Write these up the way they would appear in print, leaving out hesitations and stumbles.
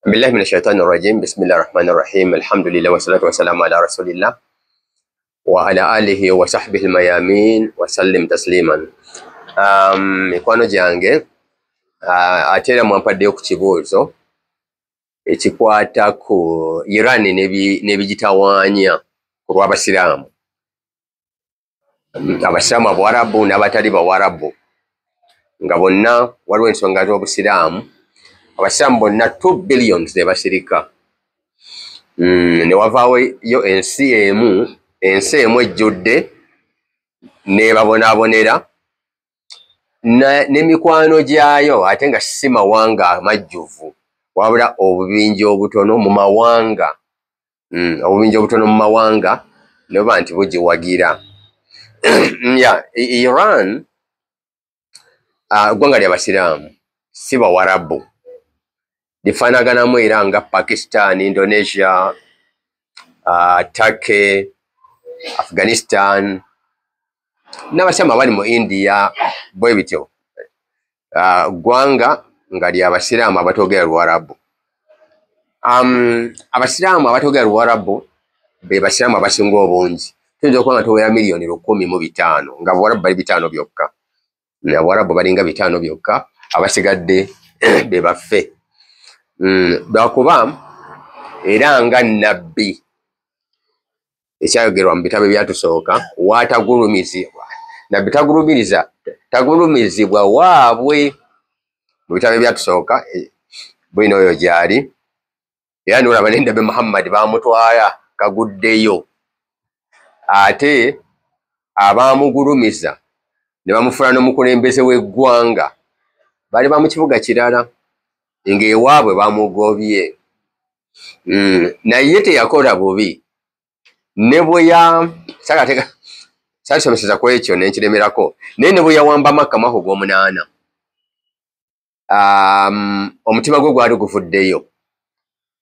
Billahi mina shaitani rajim. Bismillahi rahmani rahim. Alhamdulillah wassalatu wassalamu ala rasulillah wa ala alihi wa sahbihi almayamin wa sallim tasliman. Mikwano gyange, ate era mwampaddeyo ku kibuuzo ekikwata ku Iran n'ebigitawaanya ku lw'Abasiraamu, Abasiraamu Abawarabu n'abatali Bawarabu, nga bonna waliwo ensonga z'Obusiraamu. Abasiraamu bonna 2 billions ne basirika, ne wavaayo ensi emu ejjudde n'ebabonaabonera n'emikwano gyayo, ate nga si mawanga amajjuvu, wabula obubinja obutono mu mawanga, obubinja obutono mu mawanga ne buba nti bugiwagira. Ya Iran, ggwanga lya Basiraamu, si Bawarabu, lifaanaganamu era nga Pakistan, Indonesia, Turkey, Afghanistan n'Abasiraamu abali mu India bwe bityo. Ggwanga nga lya Basiraamu abatogera Luwarabu. Abasiraamu abatogera Luwarabu be Basiraamu abasinga obungi. Tuyinza okuba nga tuwera 105 miliyoni, nga Abawarabu bali 5 byokka. Abawarabu balinga 5 byokka, abasigadde be baffe. Lwakuba era nga Nabbi ekyayogerwa mu bitabo ebyatusooka, waatagulumizibwa, Nabbi tagulumiriza, tagulumizibwa waabwe mu bitabo ebyatusooka. Bwino oyo gyali era nolaba ne Nabbi Muhammadi bamutwala kaguddeyo, ate abaamugulumiza ne bamufuula n'omukulembeze w'eggwanga bali ba mu kibuga kirala, ng'ewaabwe bamugobye. Naye teyakola bubi ne bwe ya saalisomeseza ku ekyo nenkiremerako, naye ne bwe yawamba Makka mwaka ogw'omunaana, omutima gwe gwali guvuddeyo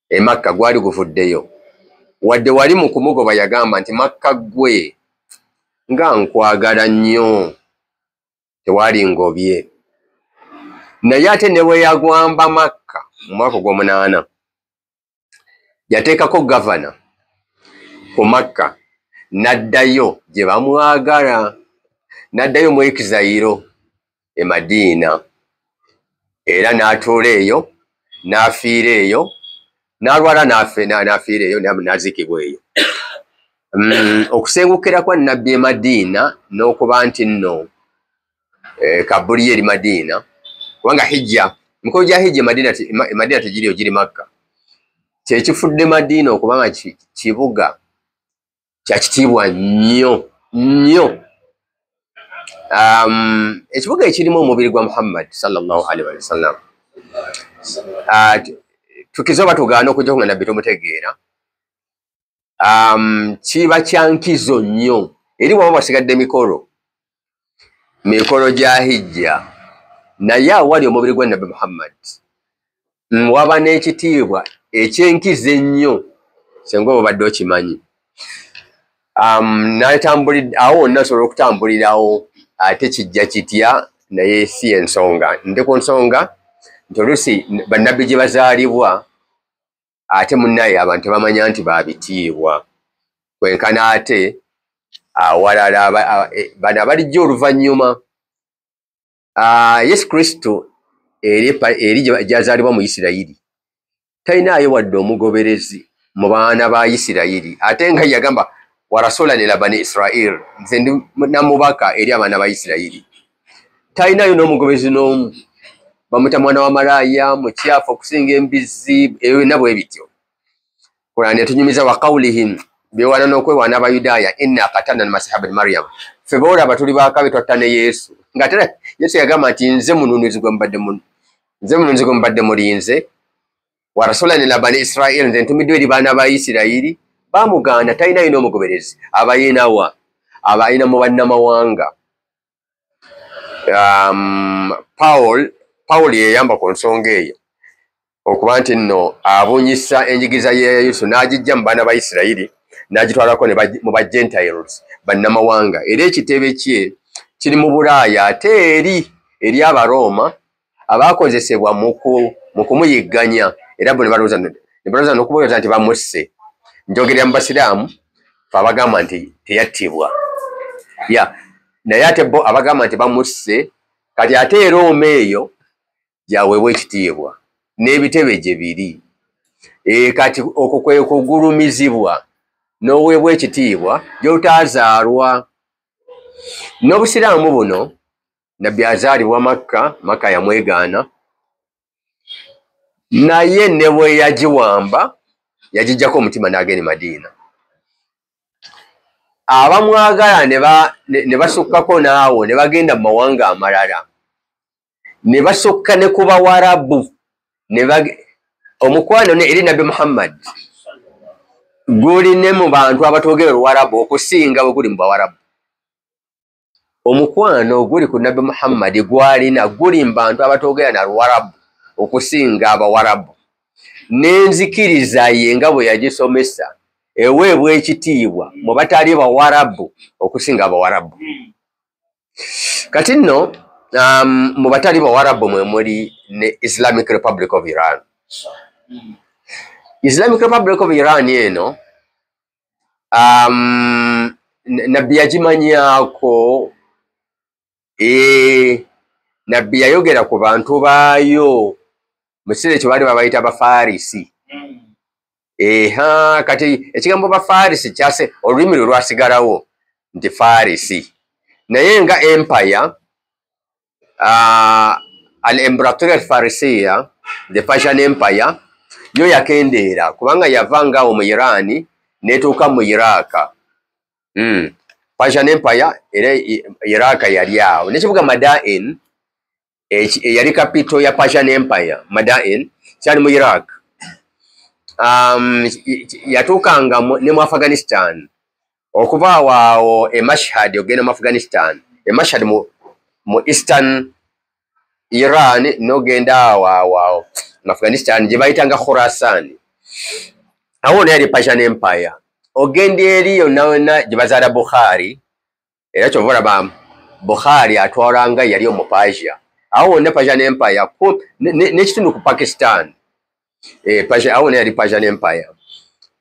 e Makka, gwali guvuddeyo. Wadde wali mu kumugoba yagamba nti, "Makka ggwe nga nkwagala nnyo, tewali ngobye." Naye ate ne bwe yagwamba Makka mu mwaka ogw'omunaana, yateekako gavana ku Makka, n'addayo gye bamwagala, n'addayo mu exile e Madiina, era n'atuula eyo, n'afiira eyo, n'alwala, n'afiira eyo, n'aziikibwa eyo. Okusengukira kwa Nabbi e Madiina n'okuba nti nno kabuli eri Madiina, kubanga hijja, emikolo gya hijja e Madiina tegiriyo, giri Makka. Kyekifudde Madiina okubanga kibuga kya kitiibwa nnyo nnyo, ekibuga ekirimu omubiri gwa Muhammad sallallahu alaihi wasallam. Tukize oba tugaana okujjako nga Nabbi tomutegeera, kiba kya nkizo nnyo eri waba wasigadde mikolo gya hijja, naye awali omubiri gwa Nabbi Muhammad waba n'ekitiibwa ekyenkizo ennyo, senga oba obadde okimanyi. Natambulidde awo wonna, osobola okutambulirawo, ate kijja kitya? Naye si ensonga. Ndi ku nsonga nti oluusi bannabbi gye bazaalibwa, ate munnaye abantu tebamanya nti babitiibwa kwenkana, ate awalala bano abalijja oluvannyuma. Yesu Kristo eri gyazaalibwa mu Isirayiri talinaayo wadde omugoberezi mu baana ba Isirayiri, ate nga yagamba, "Warasulan ila bani Israil," nze ndi namubaka eri abaana ba Isirayiri. Talinayo n'omugoberezi n'omu, bamuta mwana wa malaaya, mukyafu okusinga embizzi, ebyo byonna bwe bityo. Kurani etunyumiza wa qawlihim, bewaana n'okwewaana Abayudaaya, "Inna qatalna almasiha bni Maryam," ffe boolaba tuli bakabi, twatta ne Yesu, nga ate Yesu yagamba nti, "Nze mununuzi gwe mubadde, nze mununuzi gwe mubadde mulinze." "Warasulan ila bani Israil," nze ntumiddwa eri baana ba Isirayiri. Bamugaana, talinayo n'omugoberezi. Abayinawa? Abayina mu bannamawanga. Paul yeyamba ku nsonga eyo okuba nti nno abunyisa enjigiriza ya Yesu n'agijja mu baana ba Isirayiri n'agitwalako mu ba Gentiles, bannamawanga. Era ekitebe kye kiri mu Bulaaya, ate eri Abarooma abakozesebwa mu kumuyigganya. Era bo ne balowooza n'okubolooza nti bamusse. Njogerera mu basiraamu fe abagamba nti teyattibwa, ya naye ate bo abagamba nti bamusse. Kati ate e Rooma eyo gyaweebwa ekitiibwa n'ebitebe gye biri. Kati okwo kwe kugulumizibwa n'oweebwa ekitiibwa gy'otazaalwa. N'obusiraamu buno, Nabbi azaalibwa Makka, Makka yamwegaana, naye ne bwe yagiwamba yagijjako omutima n'agenda e Madiina. Abamwagala ne basukkako naawo ne bagenda mu mawanga amalala, ne basukka ne ku Bawarabu. Omukwano ne eri Nabbi Muhammad guli ne mu bantu abatogera Oluwarabu okusinga bwe guli mu Bawarabu. Omukwano guli ku Nabbi Muhammad gwalina guli mu bantu abatogera na Luwarabu okusinga Abawarabu. N'enzikiriza ye nga bwe yagisomesa eweebwa ekitiibwa mu batali Bawarabu okusinga Abawarabu. Kati nno mu batali Bawarabu mwe muli ne Islamic Republic of Iran. Islamic Republic of Iran eno Nabbi yagimanyaako. Nabbi yayogera ku bantu baayo mu kiseera ekyo baali babayita Bafarisi. Kati ekigambo Bafarisi kyase olulimi lwe lwasigalawo nti Farisi, naye nga empire al-Embratorial Farisiya, the Persian Empire, yo yakendeera kubanga yava ngaawo mu Iran n'etuuka mu Iraq. Persian Empire era Iraq yali awo n'ekibuga Madain eyali capital ya Persian Empire, Madain kyali mu Iraq. Yatuukanga ne mu Afghanistan, okuva awo e Mashhad ogenda mu Afghanistan, e Mashhad mu Eastern Iran n'ogenda awo awo mu Afghanistan gye bayitanga Khurasan, awo naye yali Persian Empire. Ogenda eri yonna yonna gye bazaala Bukhari, era kyova olaba Bukhari atwalanga yali Omupasia, awo wonna Persian Empire n'ekitundu ku Pakistan. Awo naye yali Persian Empire.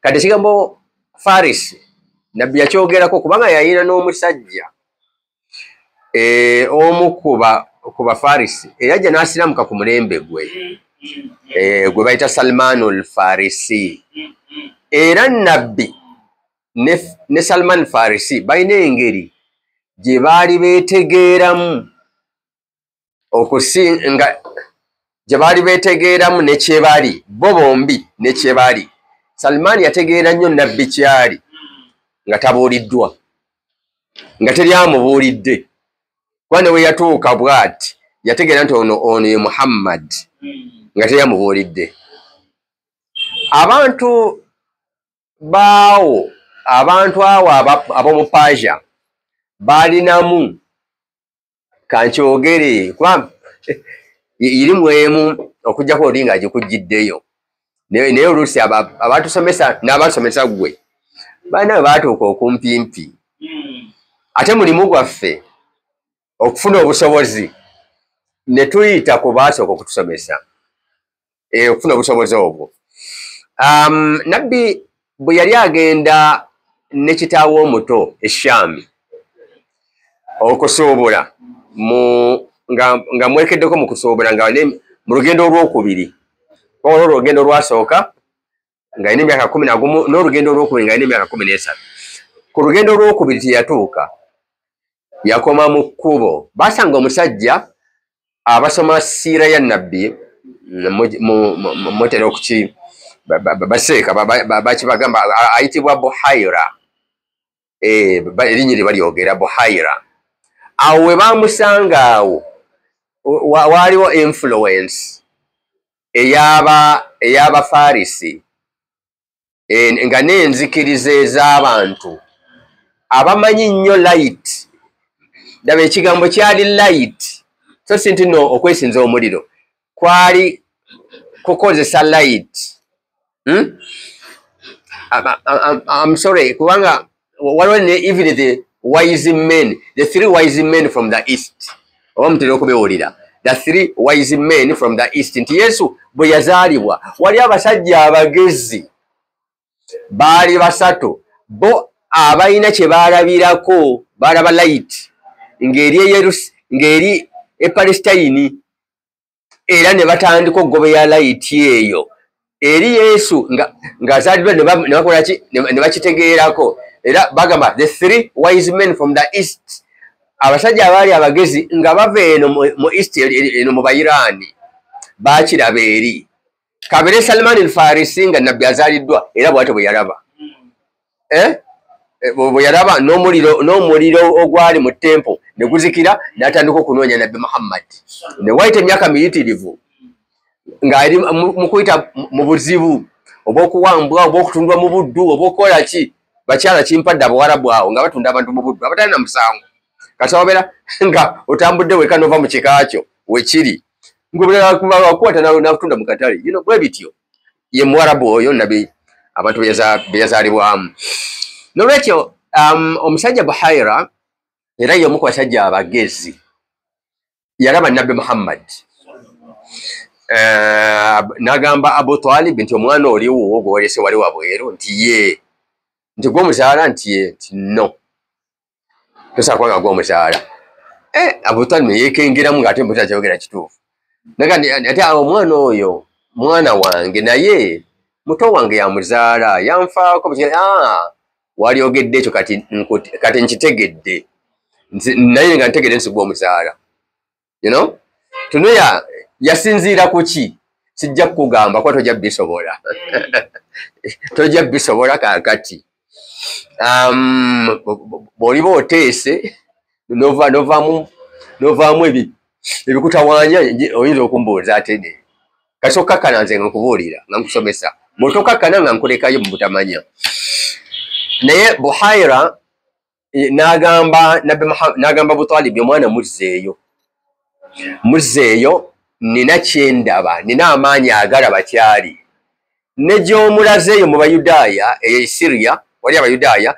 Kati ekigambo Faris Nabbi yakyogerako kubanga yayina n'omusajja omu ku Bafarisi eyajja n'asiramuka ku mulembe gwe gwe bayita Salmanul Farisi. Era Nabbi ne Salman Farisi balina engeri gye baali beetegeeramu okusinga gye baali beetegeeramu ne kye bali bo bombi ne kye bali. Salman yategeera nnyo Nabbi kyali nga tabuuliddwa, nga teri amubuulidde, kuba ne we yatuuka bw'ati yategeera nti ono ye Muhammad nga teri amubuulidde. Abantu baawo, abantu awo ab'omu Persia baalinamu, kankyogere kuba irimu emu okuggyako oli ng'agikugiddeyo, naye oluusi abatusomesa n'abatusomesa ggwe balina bwe baatuuka okumpimpi. Ate mulimu gwaffe okufuna obusobozi ne tuyita ku baasooka okutusomesa okufuna obusobozi obwo. Nabbi bwe yali agenda ne kitaawe omuto e Shaami okusuubula nga mwekeddeko mu kusuubula nga mu lugendo olwokubiri, olwo olugendo olwasooka nga alina emyaka 11 n'olugendo olwokubiri nga alina emyaka 13. Ku lugendo olwokubiri teyatuuka, yakoma mu kkubo. Basanga omusajja abasoma siira ya Nabbi mutera okuki baseeka bakibagamba ayitibwa Buhaira, erinnya lye balyogera Buhaira. Awo we bamusanga awo waaliwo influence ey'Abafarisi nga n'enzikiriza ez'abantu abamanyi nnyo light. Ndaba ekigambo kyali light, so si nti nno okwesinza omuliro kwali kukozesa light. I'm sorry, kubanga waliwo ne even the wise men, the three wise men from the east, oba mutera okubiwulira, the three wise men from the east, nti Yesu bwe yazaalibwa wali abasajja abagezi baali basatu, bo abalina kye baalabirako, baalaba light ng'eri e Palestine, era ne batandika okugoberera light eyo eri Yesu ng'azaaliddwa, ne bakola ki? Ne bakitegeerako. Era bagamba the three wise men from the east, abasajja abaali abagezi nga bava eno mu east, eno mu Bayiraani, bakiraba eri kabere Salman al-Farisi nga nabbi azaaliddwa, era bw'atyo bwe yalaba, bwe yalaba n'omuliro ogwali mu temple ne guzikira, n'atandika okunoonya nabbi Muhammad. Ne wayita emyaka miyitirivu ng'ali mu kuyita mu buzibu obw'okuwambwa, oba okutundwa mu buddu, oba okukola ki, bakyala kimpadde abawarabu awo nga batunda abantu mu buddu abatalina musango. Kati wabeera nga otambudde weka nova mu kika kyo wekiri, ngaokukwata nakutunda mu katale, bwe bityo. Ye muwarabu oyo nabbi abantu be yazaalibwamu. Nolwekyo omusajja Buhaira era ye omu ku basajja abagezi, yalaba nabbi Muhammad, n'agamba Abu Talib nti omwana oliwo gwolese wali wabweru, nti ye, nti gwomuzaala, nti ye, nti no, tosobola kubanga gwomuzaala. Abu Talib neyekengeramu ng'ate mbuta kyogera kituufu, ate omwana oyo mwana wange, naye muto wange yamuzaala, yanfaako. Walyogedde ekyo, kati nkitegedde, naye nga ntegedde nti gwomuzaala. Tunuya yasinziira ku ki? Sijja kukugamba kuba tojja bisobola, tojja bisobola. Kaakati bw'oliba oteese novaamu ebikutawaanya, oyinza okumbuuza ate ne kati okkakkana nze nga nkubuulira nga nkusomesa, bw'otokakkana nga nkulekayo mu butamanya. Naye Buhaira n'agamba n'agamba Butalibi, omwana muzzeeyo, muzzeeyo, nina kyendaba, nina amaanyi agalaba kyali ne gy'omulazeeyo mu Bayudaaya eyo Syria, wali Abayudaaya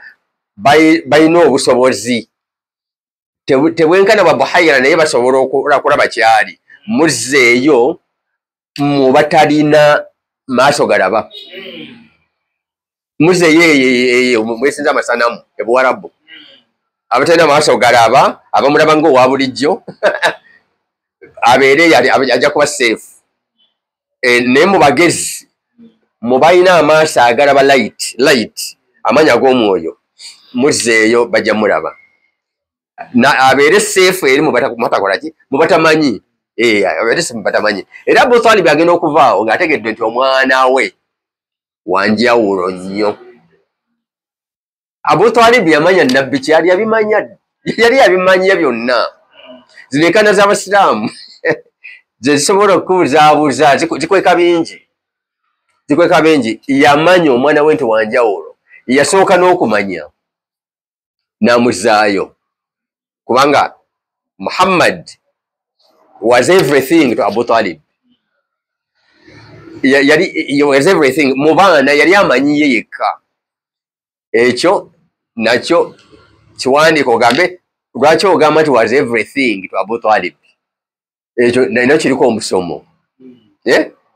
balina obusobozi tebwenkana bwa Buhaira, naye basobola okulaba kyali. Muzzeeyo mu batalina maaso galaba, muzzeeyo eyo mwesinza amasanamu ebuwarabu, abatalina maaso galaba, abamulaba ng'owa bulijjo, abeere ajja kuba safe. Naye mu bagezi, mu balina amaaso agalaba light, amaanyi ag'omwoyo, muzzeeyo bajja mulaba, abeere safe eri mubatakola ki, mubatamanyi, abeere safe mubatamanyi. Era Abu Talib agenda okuvaawo ng'ategedde nti omwana we wanjawulo nnyo. Abu Talib yamanya nabbi kyali, yabimanya, yali yabimanya byonna. Zino enkana z'abasiraamu ze zisobola okubuzaabuza, zikweka bingi, zikweka bingi. Yamanya omwana we nti wanjawulo, yasooka n'okumanya n'amuzaayo, kubanga Muhammad was everything to Abu Talib. Yali was everything mu baana, yali amanyiye yekka. Ekyo nakyo kiwandiika ogambe lwaki ogamba nti was everything to Abu Talib. Ekyo nakyo kiriko omusomo,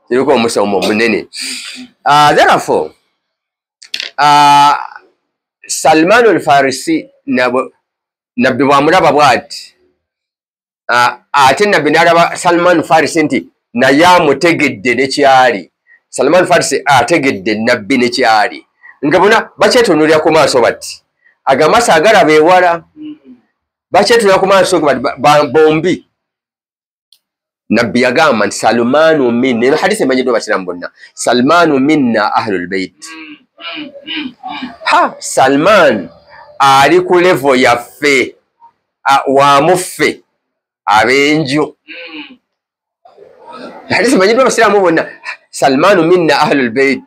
kiriko omusomo munene. Therefore Salman al-Farisi nabbi bwamulaba bw'ati, ate nabbi n'alaba Salman Farisi nti naye amutegedde nekyali. Salman Farisi ategedde nabbi nekyali, nga bona bakyetunuulira ku maaso bati, agamaaso agalaba ewala, bakyetunuulira ku maaso bombi. Nabbi yagamba nti Salmanu minna, eno hadisi emanyiddwa abasiraamu bonna, Salmanu minna ahlul bait. Ha, Salman ali ku level yaffe, wamuffe ab'enju. Hadisi emanyiddwa abasiraamu bonna, Salmanu minna ahlul bait.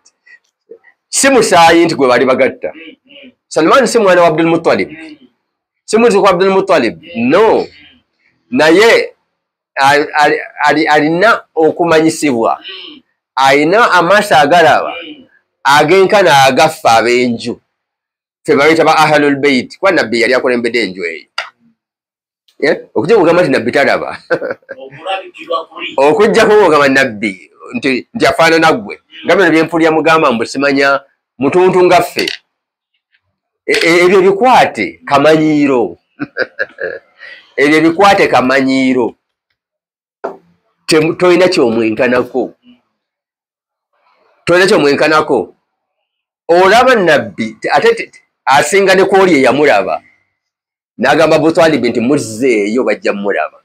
Si musaayi nti gwe bali bagatta. Salman si mwana wa Abdul Muttalib, si muzzukulu wa Abdul Muttalib, no, naye alina okumanyisibwa, alina amaaso agalaba agenkana agaffe ab'enju, ffe bayita ba ahlul bait, kuba nabbi yali akulembedde enju eyo. Okujja kugamba nti nabbi talaba, okujjako ng'ogamba nabbi nti afaanana ggwe, nga bino byempulira mugamba mbu simanya mutuntu nga ffe, ebyo bikwate kamanyiiro. Ebyo bikwate kamanyiiro, tolina kyomwenkanako, tolina kyomwenkanako. Olaba nabbi ate asinga ne kwoli eyamulaba n'agamba Butwalibi nti muzzeeyo bajja mmulaba.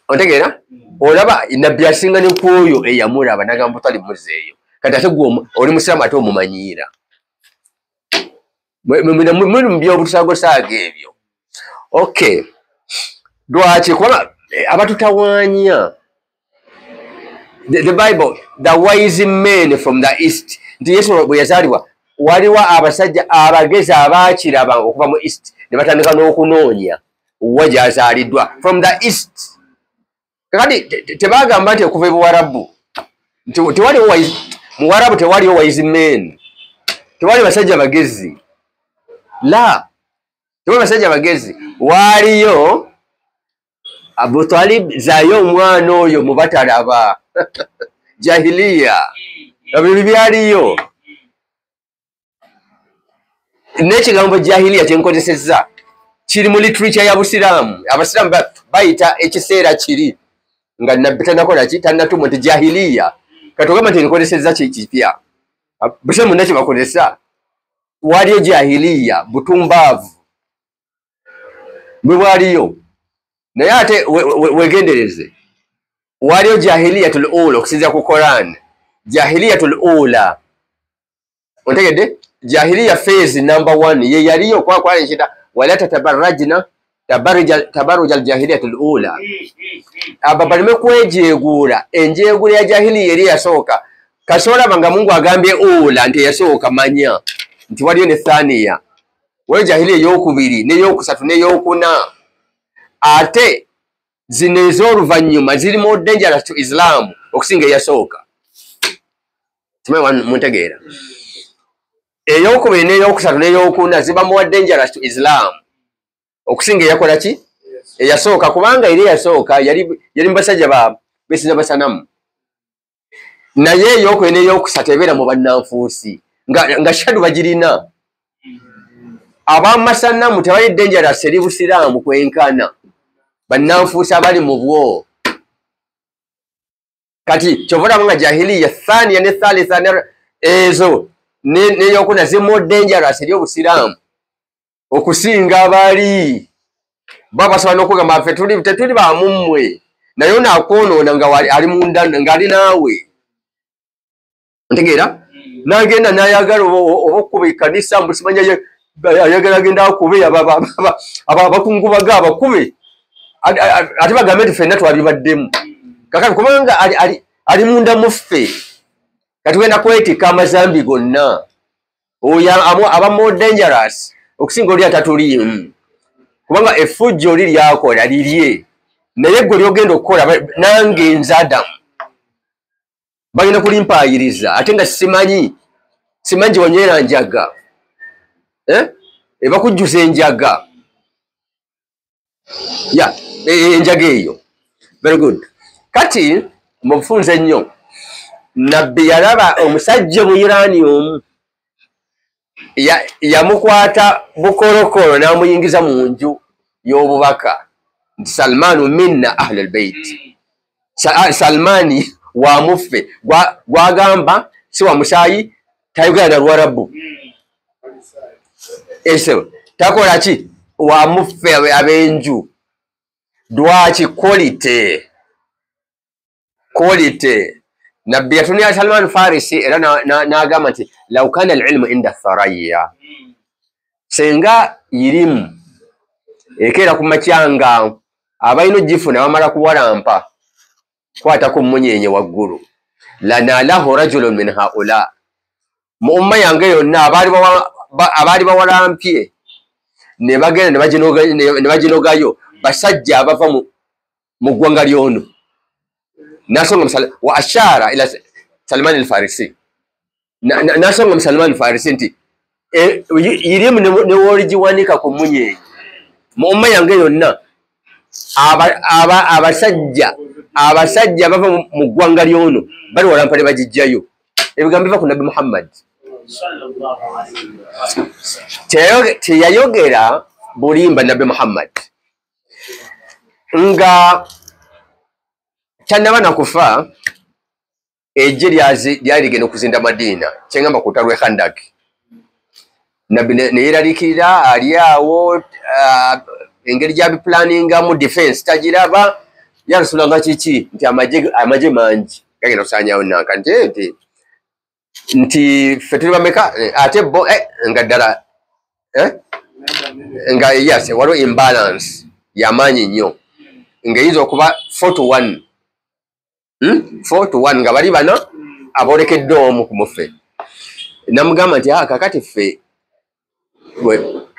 Ontegeera? Olaba nabbi asinga ne kwoyo eyamulaba n'agamba Butwalibi muzzeeyo. Kati ate gwe oli musiraamu ate omumanyiira. Muli mu by'obutusagosaaga ebyo. Okay. Lwaki? Kubanga abatutawaanya. The Bible, the wise men from the east, nti Yesu bwe yazaalibwa waliwo abasajja abagezi abaakiraba okuva mu east ne batandika n'okunoonya wa gy'azaaliddwa from the east. Kakati tebagamba nti okuva e Buwarabu, nti tewaliwo Muwarabu, tewaliwo wise men, tewali basajja bagezi, la tewali basajja bagezi. Waaliyo Abu Talib zaayo omwana oyo mu batalaba jahiliya, ebyo byaliyo. N'ekigambo jahiliya kyenkozesezza kiri mu literature ya Busiraamu. Abasiraamu bayita ekiseera kiri nga nabbi tannakola ki, tannatumwa nti jahiliya. Kati ogamba nti nkozesezza kipya, Busiraamu munna kyebakozesa. Waliyo jahiliya, butumbaavu bwe bwaliyo, naye ate wegendereze, waliyo jahiliyatul ula okusinziira ku Koran. Jahiliyatul ula, ontegedde? Jahiliya phase number 1 ye yaliyo kwa kwa nshita wala tatabarrajna tabarruj al-jahiliyatul ula. Aba balime kwejeegula enjeegula ya jahiliya eri yasooka. Kasola banga Mungu agambye ula nti yasooka, manya nti waliyo ne thaniya, waliyo jahiliya ey'okubiri n'eyokusatu n'eyokuna. Ate zino ez'oluvannyuma ziri more dangerous to Islam okusinga eyasooka. Simanyi muntegeera? Ey'okubiri n'eyokusatu n'eyokuna ziba more dangerous to Islam okusinga eyakola ki, eyasooka, kubanga eri eyasooka yali mu basajja besinza basanamu, naye ey'okubiri n'eyokusatu ebeera mu bannanfuusi nga shadu bagirina. Abamasanamu tebali dangerous eri Busiraamu kwenkana bannanfuusi abali mu bwo. Kati kyova olaba nga jahiliya thaniya ne thalitha ezo n'eyokuna zi more dangerous eri Obusiraamu okusinga abaali babasobola n'okugamba ffe tetuli bamummwe, naye ono akwonoona nga ali munda nga ali naawe. Ntegeera? N'agenda n'ayagala oba okukuba ekkanisa, mbu simanya ayagala agenda akube abakungubaga abakube, ate bagambe nti ffenna twabibaddemu. Kakati kubanga ali munda mu ffe, kati tugenda kwetikka amazambi gonna. Oyo aba more dangerous okusinga oli atatuliimu, kubanga effujjo oli lyakola lirye, naye gwe lyogenda okukola nange nze Adamu bagenda kulimpaayiriza, ate nga simanyi gye wanywera njaga, ebakujjuza enjaga ya enjaga eyo. Very good. Kati mubufunze nnyo, nabbi yalaba omusajja mu Irani omu yamukwata bukolokolo n'amuyingiza mu nju y'obubaka nti Salmanu minna ahlul bait. Salmani wa muffe gwagamba si wa musaayi, tayogera na Luwarabu, eso takola ki, wa muffe ab'enju. Lwaki? Quality, quality. Nabbi yatunira Salman Farisi era n'agamba nti law kana al-ilmu inda tharaya, senga irimu ekeera ku makyanga abalina ogifuna bamala kuwalampa kwata ku mmunyenye waggulu, lanalahu rajulun min haula, mu umma yange yonna abaali bawalampye ne bagenda ne baginogayo basajja abava mu ggwanga lyono. Nasonga wa ashara ila Salman al-Farisi, nasonga Salman al-Farisi nti irimu ne woligiwanika ku mmunyenye Mu umma yange yonna abasajja bava mu ggwanga lyono bali walampale bagijjayo. Ebigambo biva ku Nabbi Muhammad. Teyayogera bulimba Nabbi Muhammad nga tannaba na kufa. Ejje lyali ligenda okuzinda Madina, kyengamba ku lutalo lw'e Khandak. Nabbi ne yeeraliikirira ali awo, engeri gy'abipulaningamu defense tagiraba. Ya Rasulallah, kiki? Nti amagye mangi gagenda kusaanyaawo nanka, nti nti ffe tuli bameka ate bo, nga ddala nga yes, waliwo imbalance yamaanyi nnyo ng'eyinza okuba 4-1, 4-1, nga bali bano abolekedde omu ku muffe. Namugamba nti kakati ffe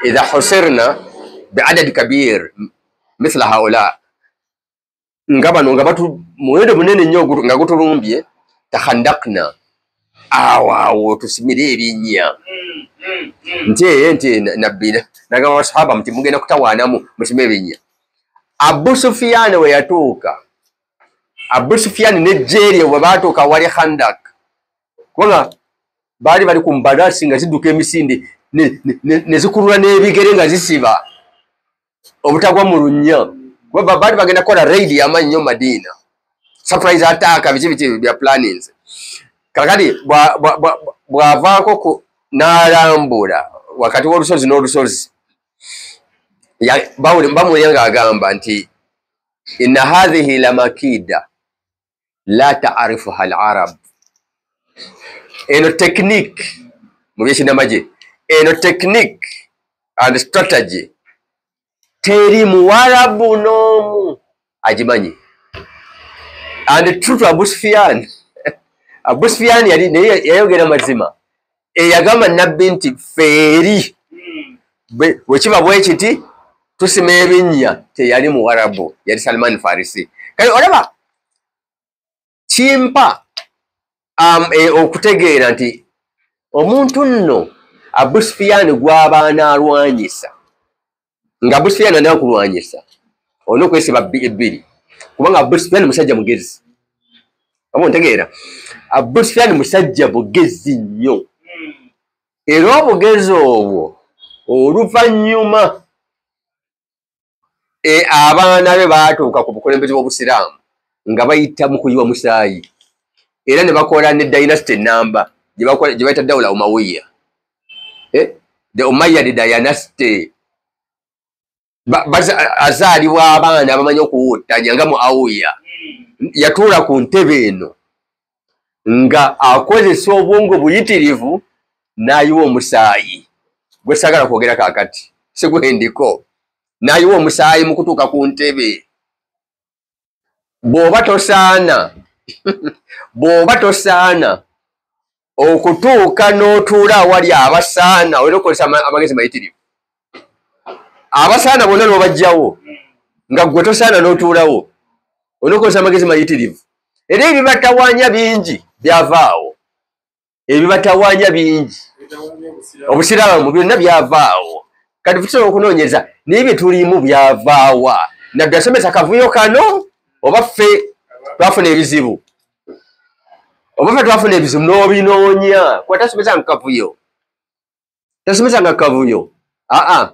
idha husirna biadadi kabir mithla haula, nga bano nga batu muwendo munene nnyo nga gutulumbye, takhandakna, awo awo tusimire ebinnya. Nti nti Nabbi nagamba basahaba nti mugenda kutawaanamu, musime ebinnya. Abu Sufyan we yatuuka, Abu Sufyan n'eggye lye bwe baatuuka wali Khandak, kubanga baali bali ku mbalaasi nga zidduka emisinde ne zikulula n'ebigere nga zisiba obutagwa mu lunnya, kuba baali bagenda kukola raid y'amaanyi nnyo Madina, surprise attack, biki biki bya plannings. Kakati bw'avaako n'alambula wakati w'olusozi n'olusozi, bamuwulira ng'agamba nti inna hadhihi lamakida la ta'rifuha al-arab. Eno technique mu byekinnamagye, eno technique and strategy teri muwarabu n'omu agimanyi. And true to Abu Sufyan, Abu Sufyan yali naye yayogera mazima, eyagamba Nabbi nti feeri bwe kiba bwe kiti tusima ebinnya, teyali muwarabu, yali Salman Farisi. Kale olaba kimpa okutegeera nti omuntu nno Abu Sufyan gw'abaana alwanyisa, nga Abu Sufyan anakulwanyisa olina okwesiba ebbiri, kubanga Abu Sufyan musajja mugezi. Oba ontegeera, Abu Sufyan musajja mugezi nnyo, era obugezi obwo oluvannyuma abaana be baatuuka ku bukulembeze bw'Obusiraamu nga bayita mu kuyiwa musaayi, era ne bakola ne dynasty enamba gye bayita Dawla Umayya, the Umayyad dynasty. Azaalibwa abaana abamanyi okuwuttanya nga Muawiya yatuula ku ntebe eno nga akozesa obwongo buyitirivu n'ayiwa omusaayi gwe saagala kwogera kaakati, sigwendiko, n'ayiwa omusaayi mu kutuuka ku ntebe. Bw'oba tosaana bw'oba tosaana okutuuka n'otuula awali abasaana, olina okukozesa amagezi mayitirivu. Abasaana bonna n'obajjawo nga ggwe tosaana n'otuulawo, olina okukozesa amagezi mayitirivu. Era ebibatawaanya bingi byavaawo, ebibatawaanya bingi Obusiraamu byonna byavaawo. Kati tusobola okunoonyeza naye bye tulimu byavaawa. Nabbi asomesa kavuyo kano, oba ffe twafuna ebizibu, oba ffe twafuna ebizibu n'obinoonya, kuba tasomesa nga kavuyo, tasomesa nga kavuyo. Aa,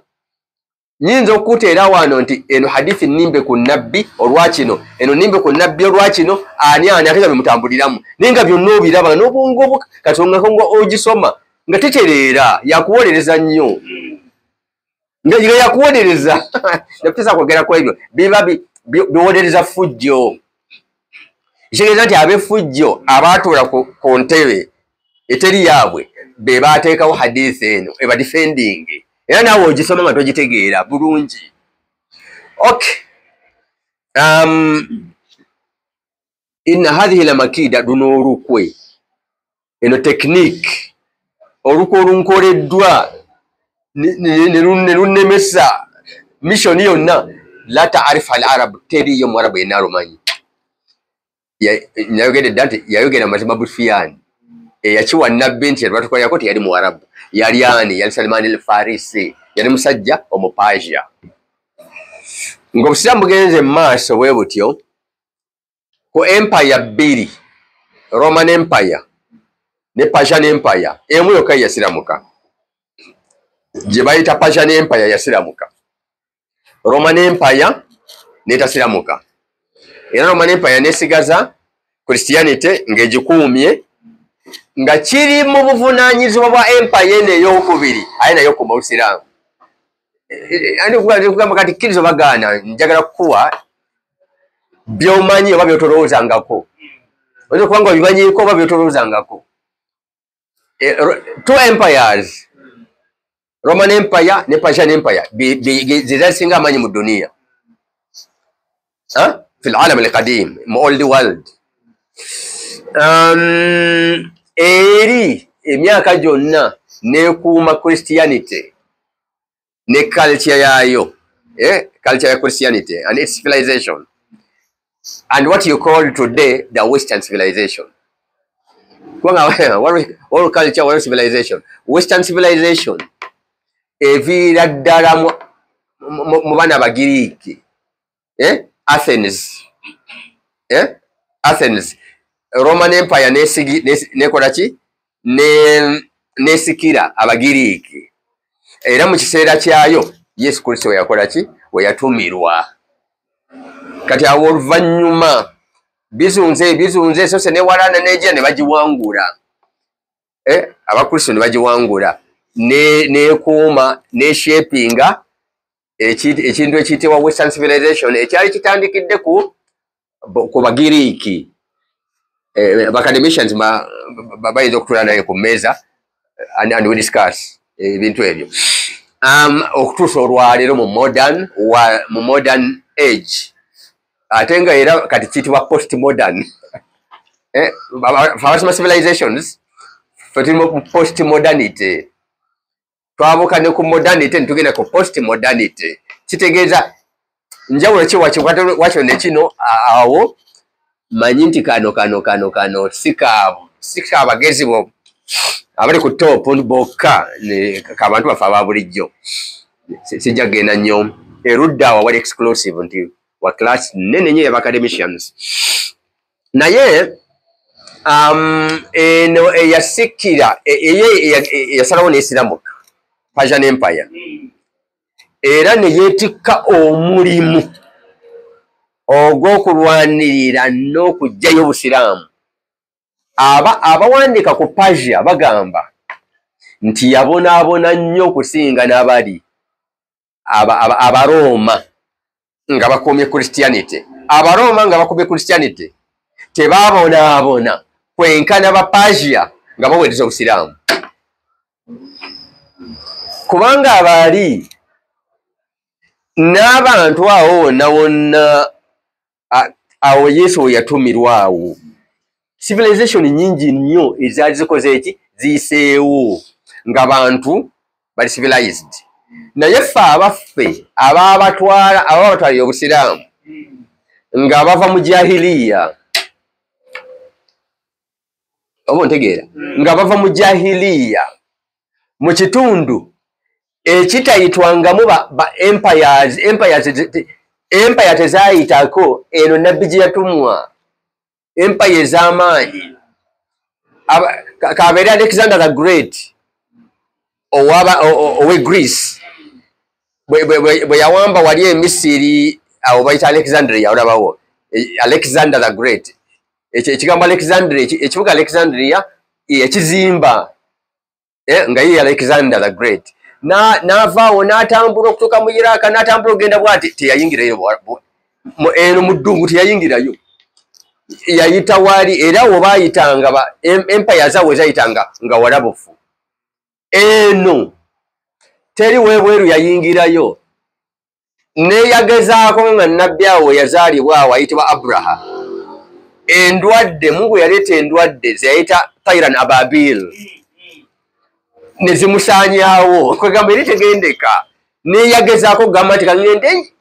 nyinza okuteera wano nti eno hadithi nnimbe ku Nabbi olwakino, eno nnimbe ku Nabbi olwakino, ani ani ate nga bimutambuliramu, naye nga byonna obiraba n'obwongo katonga nga ogisoma nga tetereera, yakuwolereza nnyo, nga yakuwolereza. Nakutesa kwogera ku ebyo biba biwolereza fujjo. Kitegeeza nti ab'effujjo abaatuula ku ntebe eteri yaabwe be baateekawo hadithi eno eba defending, era naawe ogisoma nga togitegeera bulungi. Okay, inna hadhihi lamakida, luno olukwe, eno technique, olukwe olunkoleddwa ne lunnemesa mission yonna, la ta'arifa al-arab, teriyo muwarabu yenna alumanyi. Nayogedde dda nti yayogera mazima Abu Sufyan eyakiwa Nabbi nti lwatukolerako teyali muwarabu, yali ani? Yali Salman al-Farisi, yali musajja Omupasia. Ng'obusiraamu bugenze mu maaso bwe butyo ku empire bbiri, Roman Empire ne Persian Empire, emu yokka yasiramuka gye bayita Persian Empire yasiramuka, Roman Empire netasiramuka. Era Roman Empire nesigaza Christianity ng'egikuumye nga kiri mu buvunaanyizibwa bwa empire eno ey'okubiri, aye nayo okuuma obusiraamu. Kugamba kati kkiriza obagaana, njagala kukuwa by'omanyi oba by'otolowoozangako, oyinza okuba nga obimanyiiko oba by'otolowoozangako. Two empires, Roman Empire ne Persian Empire, ze zasinga amaanyi mu duniya fi lalam alqadim, mu old world. Eri emyaka gyonna nekuuma Christianity ne culture yaayo, culture ya Christianity and its civilization and what you call today the Western civilization. Kubanga waliwo culture, waliwo civilization. Western civilization eviira ddala mu baana Abagiriiki, Athens, Athens. Roman Empire nekola ki? Nesikira Abagiriiki, era mu kiseera kyayo Yesu Kristo we yakola ki? We yatumirwa. Kati awo oluvannyuma bizunze bizunze esose newalana nejja ne bagiwangula, Abakristo ne bagiwangula, nekuuma neshapinga ekintu ekiyitibwa Western civilization ekyali kitandikidde ku Bagiriiki. Academicians bayinza okutuula naye ku mmeeza and we discuss ebintu ebyo okutuusa olwaleero mu modern age, ate nga era kati kiyitibwa post modern. Abasoma civilizations, fe tuli mu post modernity, twabuuka ne ku modernity ne tugenda ku post modernity. Kitegeeza njawulo ki wakyo ne kino? Awo manyi nti kano kano kano kano si kabagezi bo abali ku top bokka, kabantu baffe aba bulijjo. Sijja kugenda nnyo erudda awo wali exclusive nti wa class nene nnyo y'aba-academicians. Naye eno eyasikira eyasalawo n'esiramuka, Persian Empire, era ne yeetikka omulimu ogw'okulwanirira n'okuggyayo obusiraamu. Abawandiika ku Persia bagamba nti yabonaabona nnyo okusinga n'abali Abarooma nga bakuumye Christianity. Abarooma nga bakuumye Christianity tebabonaabona kwenkana ba Persia nga baweereza obusiraamu, kubanga abaali n'abantu awo wonna wonna awo Yesu we yatumirwa, awo civilization nyingi nnyo ezaali zikoze eki ziyiseewo nga bantu bali civilized. Naye ffe abaffe ababatwalira obusiraamu nga bava mu jahiliya, oba ontegeera, nga bava mu jahiliya mu kitundu ekitayitwangamu ba empires, empire tezaayitako eno nabbi gye yatumwa, empire ez'amaanyi. Kabeere Alexander the Great owe Greece bwe yawamba wali e Misiri, awo bayita Alexandria, olabawo Alexander the Great. Ekigambo Alexandria, ekibuga Alexandria ekizimba nga ye Alexander the Great n'avaawo n'atambula okutuuka mu Iraq, n'atambula okugenda bw'ati, teyayingirayo eno mu ddungu, teyayingirayo, yayita wali. Era wo baayitanga empire zaabwe zayitanga nga walabufu, eno teri weebweru yayingirayo. Neyagezaako nga nabbi awo yazaalibwa awo ayitibwa Abraha, endwadde Mungu yaleeta endwadde zeyayita Tairan Ababil ne zimusaanyaawo, kwegamba eri tegendeka. Neyagezaako okugamba nti kangende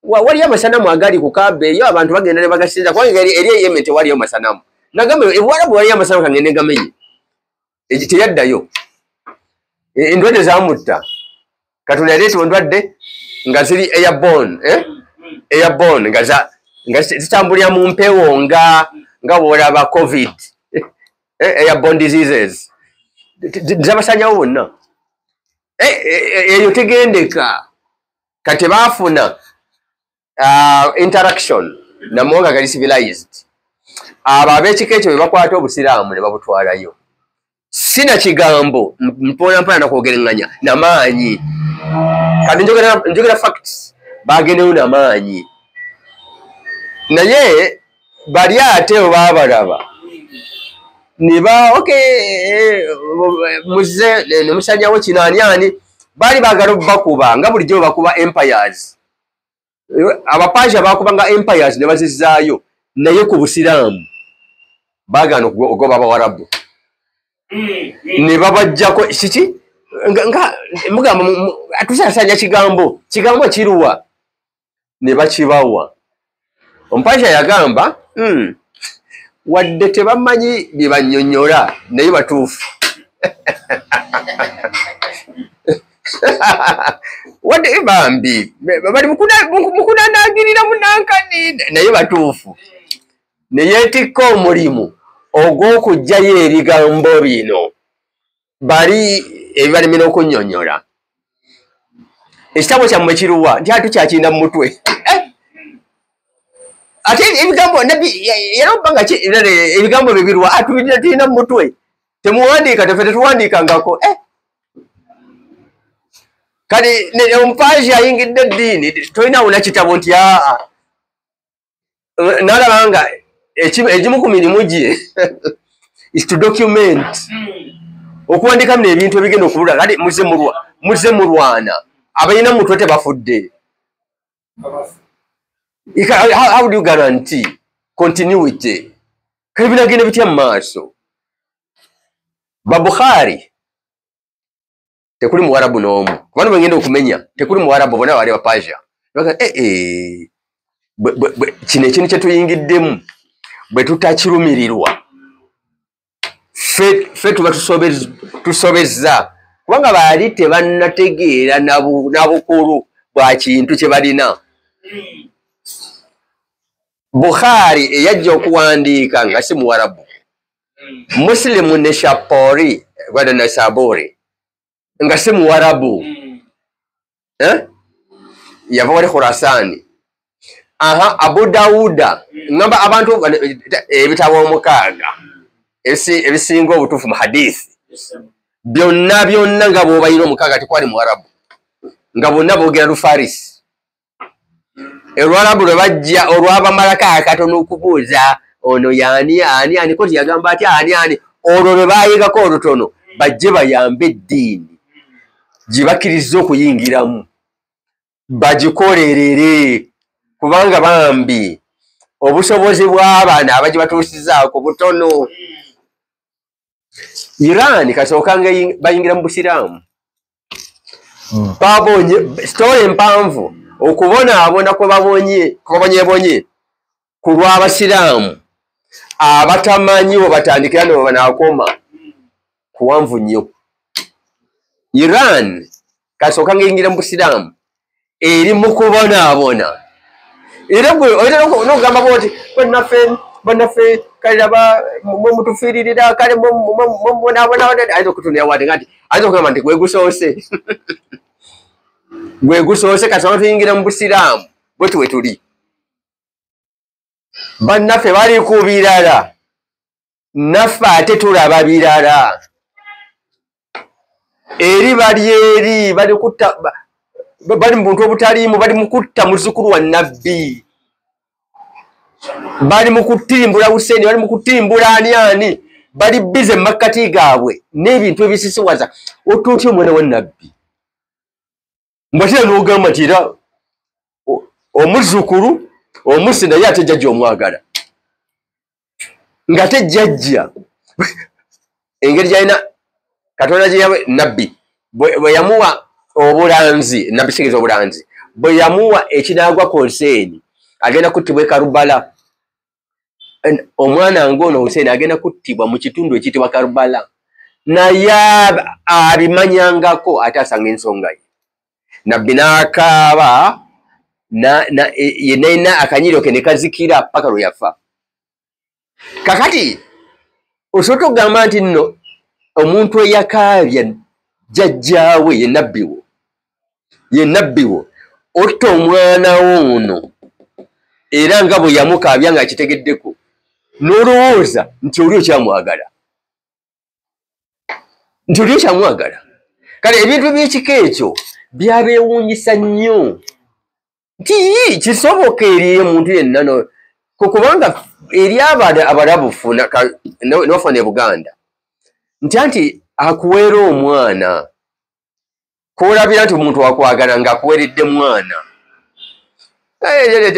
waliyo amasanamu agali ku Kaaba eyo, abantu bagenda ne bagasinza, kubanga eri e Yemen tewaliyo masanamu. Nagamba ebuwarabu waliyo amasanamu, kangende gamenye. Teyaddayo, endwadde zamutta. Katonda yaleeta endwadde nga ziri airborne, Airborne nga zitambulira mu mpewo nga bw'olaba COVID, airborne diseases zabasanyawo bonna. Eyo tegendeka. Kati baafuna interaction namawanga gali civilized. Abo ab'ekika ekyo bwe bakwata obusiraamu ne babutwalayo. Sina kigambo mpola mpola nakwogerenganya namaanyi. Kati njogera facts, bagendeyo namaanyi. Naye bali ate bwe baabalaba ne ba okay muze ne musanyawo kino ani ani, baali baagala obbakuba nga bulijjo bwe bakuba empires. Abapaja baakubanga empires ne bazizzaayo, naye ku busiraamu baagaana okugoba Abawarabu. Ne babajjako kiki nga mugamba tusasanya kigambo kigambo kiruwa ne bakibawa. Omupaja yagamba wadde tebamanyi bye bannyonnyola naye batuufu. Wadde bambi bali mukunanaagirira munankani naye batuufu. Ne yeetikka omulimu ogw'okuggyayo ebigambo bino bali ebibalemera okunnyonnyola. Ekitabo kyammwe kiruwa nti ate tukyakirina mu mutwe. Ate ebigambo nabbi yalomba nga ebigambo bye biruwa tubirina tulina mu mutwe. Temuwandiika, teffe tetuwandiikangako. Kale omupaji ayingidde eddiini tolina wona kitabo nti aa. Nalaba nga egimu ku mirimu gye is to document. Okuwandiika bino ebintu ebigenda okubula kale muzze mulwana. Abalina mu mutwe tebafudde. How do you guarantee continuity? Kale binagenda bitya mu maaso? Babukhari tekuli muwarabu n'omu. Kubano bwe okumenya tekuli muwarabu, bonna bali Abapaja. Kino ekintu kye tuyingiddemu bwe tutakirumirirwa ffe tuba tusobezza, kubanga baali tebannategeera na bukulu bwa kintu kye balina. Bukhari eyajja okuwandiika nga si muwarabu, Muslimu ne Shapori gwada na Sabori nga si muwarabu, yava wali Khurasani. Aha, Abu Dawuda ngamba abantu ebitabo omukaaga ebisinga obutuufu mu hadithi byonna byonna nga bw'obalina omukaaga tekwali muwarabu, nga bonna boogera Lufarisi. Olwarabu lwe bajja olwabamalako akatono okubuuza ono yaani ani ani koti yagamba atya ani ani, olwo lwe baayigako olutono bajje bayambe eddiini gye bakkiriza okuyingiramu bagikolerere, kubanga bambi obusobozi bw'abaana abagibatuusizaako butono. Iran kasooka nga bayingira mu busiraamu babonye sitole empanvu okubonaabona kwe babonyebonye ku lw'abasiraamu abatamanyi we batandikira ne we banaakoma kuwanvu nnyo. Iran kasooka ng'eyingira mu busiraamu eri mu kubonaabona. Era gwe oyinza n'okugamba bw'oti bannaffe kale laba mwe mutufiiririra kale mwe mubonaabona, ayinza okutunulira bw'ati nga nti ayinza okugamba nti gwe gusoose gwe gusoose kasooka tuyingira mu busiraamu bwe tuwe tuli. Bannaffe bali ku birala, naffe ate tulaba birala. Eri bali eri bali kutta, bali mu buntu obutaliimu, bali mu kutta muzzukulu wa nabbi, bali mu kutirimbula Hussein, bali mu kutirimbula ani ani, bali bize mu makkati gaabwe n'ebintu ebisisiwaza. Otuutya omwana wa nabbi mbatera n'ogamba nti era omuzzukulu omusi naye ate jjajja omwagala, ng'ate jjajja engeri gy'alina Katonda gye yawe nabbi bwe yamuwa obulanzi, nabbi kitegeeza obulanzi, bwe yamuwa ekinaagwa ku Hussein agenda kuttibwa e Karubala. Omwana ng'ono Hussein agenda kuttibwa mu kitundu ekiyitibwa Karubala, naye abimanyangako ate asanga ensonga ye. Nabbi n'akaaba Yenna akanyiro ke ne kazikira paka lwe yafa. Kakati osobola okugamba nti nno omuntu eyakaabya jjajjaawe ye nabbiwo otta omwana wo ono era nga bwe yamukaabya ng'akitegeddeko n'olowooza nti oli okyamwagala, nti oli okyamwagala. Kale ebintu by'ekika ekyo byabeewuunyisa nnyo nti kisoboka eri omuntu yenna, kubanga eri abalabufu n'ofuna e Buganda nti anti akuweera omwana kwolabira nti omuntu akwagala ng'akuweeredde mwana,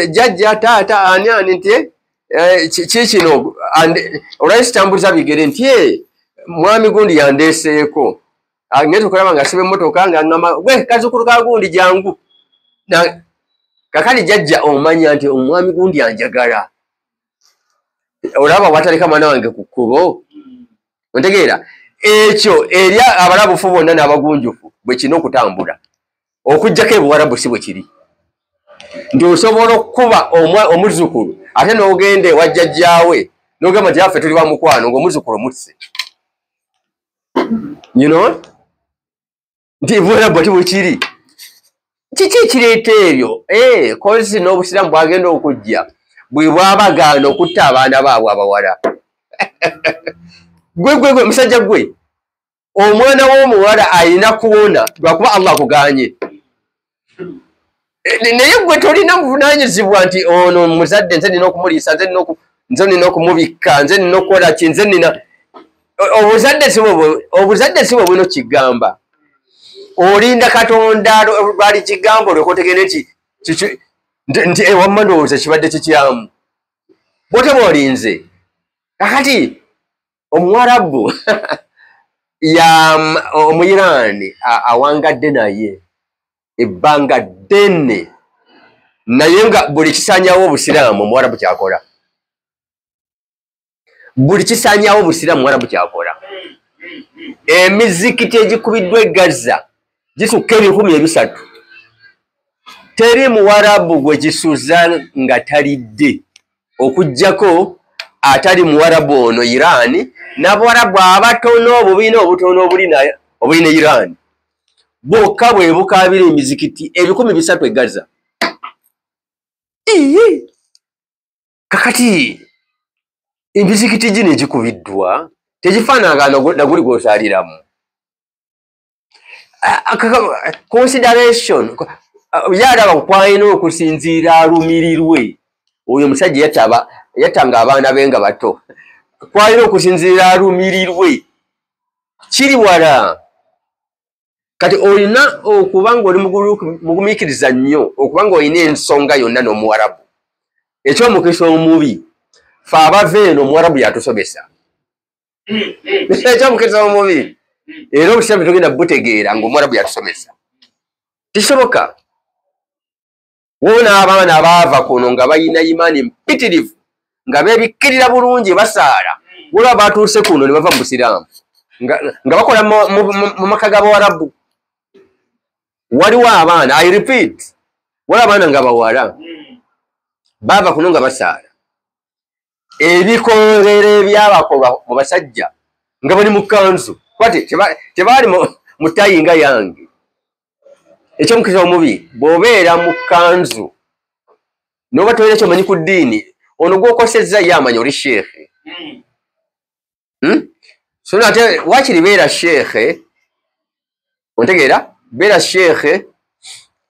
jjajja taata ani ani nti kikino olwali sitambuza bigere nti mwami gundi yandeeseeko ngenda okulaba nga siba emmotoka nga ngamba gwe kazukulu ka gundi jangu. Kakali jjajja omanya nti omwami gundi anjagala, olaba wataleka mwana wange ku kkubo. Ontegeera ekyo eri abalabufu bonna n'abagunjufu bwe kirina okutambula, okuggyako ebuwarabu si bwe kiri nti osobola okukuba omuzzukulu ate n'ogenda ewa jjajjaawe n'ogamba nti affe tuli ba mukwano ng'omuzzukulu musse. You know? Nti ebuwarabu ati bwe kiri. Kiki ekireeta ebyo? Kozi n'obusiraamu bwagenda okujja bwe bwabagaana okutta abaana baabwe abawala. Gwe gwe gwe musajja gwe, omwana w'omuwala alina kuwona lwakuba Allah akugaanye. Naye gwe tolina buvunaanyizibwa nti ono muzadde nze nina okumuliisa, nze nina okumubikka, nze nina okukola ki, nze nina obuzadde si bwe buno kigamba. Olinda Katonda lwali kigambo olyoke otegeere nti ewamma ndowooza kibadde kikyamu, bw'oteba olinze. Kakati omuwarabu ya Omuyiraani awangadde naye ebbanga ddene, naye nga buli kisaanyaawo obusiraamu omuwarabu kyakola, buli kisaanyaawo obusiraamu omuwarabu kyakola. Emizikiti egikubiddwa e Gaza gisukka 300,000, teri muwarabu gwe kisuza nga talidde, okuggyako atali muwarabu ono Iran n'abawarabu abatono obubiina obutono obulina Iran bwokka bwe bukaabira emizikiti 300,000 e Gaza. Kakati emizikiti gino egikubiddwa tegifaanagana na guli gw'osaaliramu. Consideration yalaba kwalina okusinziira alumirirwe oyo omusajja yattanga abaana be nga bato, kwalina okusinziira alumirirwe kiri wala. Kati olina okuba ng'oli mugumiikiriza nnyo, okuba ng'olina ensonga yonna n'omuwarabu. Ekyomukisa omubi fe abava eno omuwarabu yatusomesa. Ekyomukisa omubi era obusiraamu tugenda butegeera ng'omuwarabu yatusomesa. Tikisoboka. Wona abaana abaava kuno nga balina imaani mpitirivu nga beebikkirira bulungi basaala, waliwo abatuuse kuno ne bava mu busiraamu nga bakola mu maka g'abawarabu. Waliwo abaana, I repeat, waliwo abaana nga bawala baava kuno nga basaala, ebikolero ebyabakolwa mu basajja nga bali mu kanzu, kwati tebaali mu ttayi nga yange. Ekyomukisa omubi bw'obeera mu kanzu n'oba tolina ky'omanyi ku ddiini, ono gw'okosezza ye amanya oli sheekhe. So ate waakiri beera sheekhe, ontegeera, beera sheekhe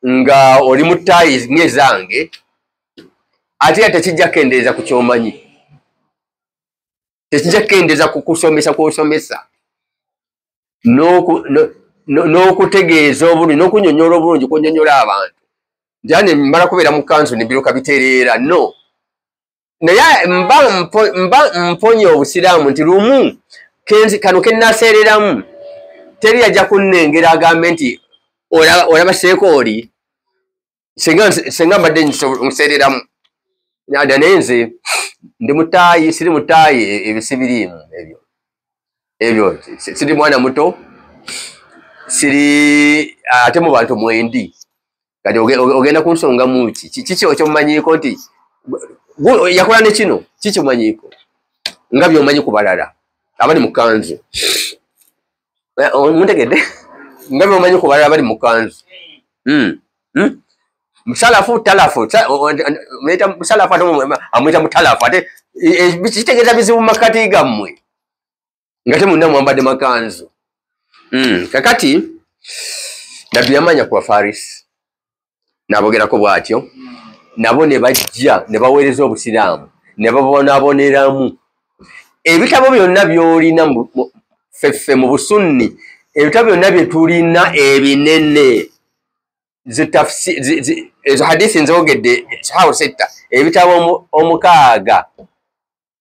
nga oli mu ttaayi ng'ezange, ate era tekijja kukendeeza ku ky'omanyi, tekijja kukendeeza ku kusomesa kw'osomesa n'okutegeeza obulungi n'okunnyonnyola obulungi kw'onnyonnyola abantu. Nti ane mmala kubeera mu kanzu ne biruka bitereera, no. Naye mba mponye obusiraamu nti lumu kano ke nnaaseereramu teri ajja kunnengera agambe nti olaba seeko oli senga mbadde nseereramu. Naye nze ndi mutaayi, siri mutaayi, ebyo sibiriimu ebyo. Ebyo siri mwana muto, siri ate mu bantu mwendi. Kati ogenda ku nsonga muki? Kiki okyomanyiiko nti yakola ne kino? Kiki omanyiiko nga by'omanyi ku balala abali mu kanzu? Muntegedde? Nga by'omanyi ku balala abali mu kanzu. Musalafu talafu, musalafu ate amuyita mutalafu, ate kitegeeza bizibu mu makkati gammwe nga temunna mwambadde makanzu. Kakati Nabbi yamanya ku Bafarisi n'abogerako bw'atyo, nabo ne bajja ne baweereza Obusiraamu ne babonaaboneramu. Ebitabo byonna by'olina ffeffe mu Busunni, ebitabo byonna bye tulina ebinene, ezo hadisi nzogedde sahawu setta, ebitabo 6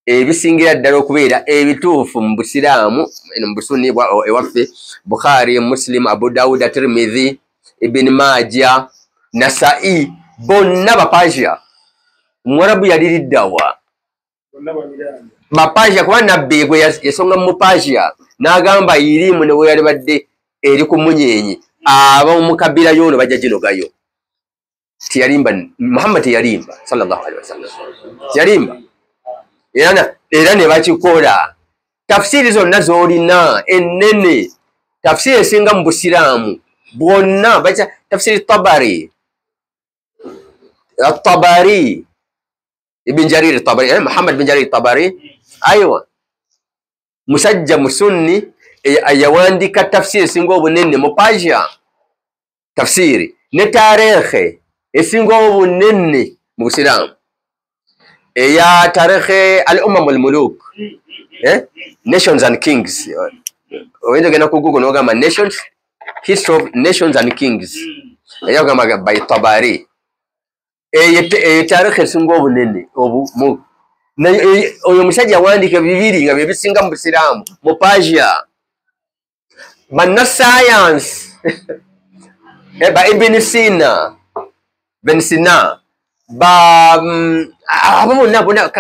ebisingira ddala okubeera ebituufu mu Busiraamu, mu Busunni ewaffe, Bukhari, Muslim, Abu Dawud, Tirmidhi, Ibn Majah, Nasa'i, bonna Bapasia. Omuwarabu yaliriddawa Bapasia, kuba Nabbi gwe yasonga mu Pasia n'agamba irimu ne we yalibadde eri ku munyenyi, ab'omu kabira y'ono bajja ginogayo. Teyalimba, Muhammad teyalimba sallallahu alaihi wasallam, teyalimba. Era ne bakikola. Tafsiri zonna z'olina ennene, tafsiri esinga mu Busiraamu bwonna, baita tafsiri Tabari, Tabari, Ibn Jarir Tabari, Muhammad bin Jarir Tabari, aywa, musajja musunni yawandiika tafsiri esinga obunene mu Persia, tafsiri ne tarehe esinga obunene mu Busiraamu eya tarehe al-umam wal-muluk, Nations and Kings. Oyinza ogenda ku Google n'ogamba nations, history of nations and kings, eyagamba by Tabari. Eyo tarehe esinga obunene oyo omusajja yawandiika bibiri nga bye bisinga mu Busiraamu mu Persia. Bannasayansi ba Ibn Sina, Ben Sina, ba abo bonna bonna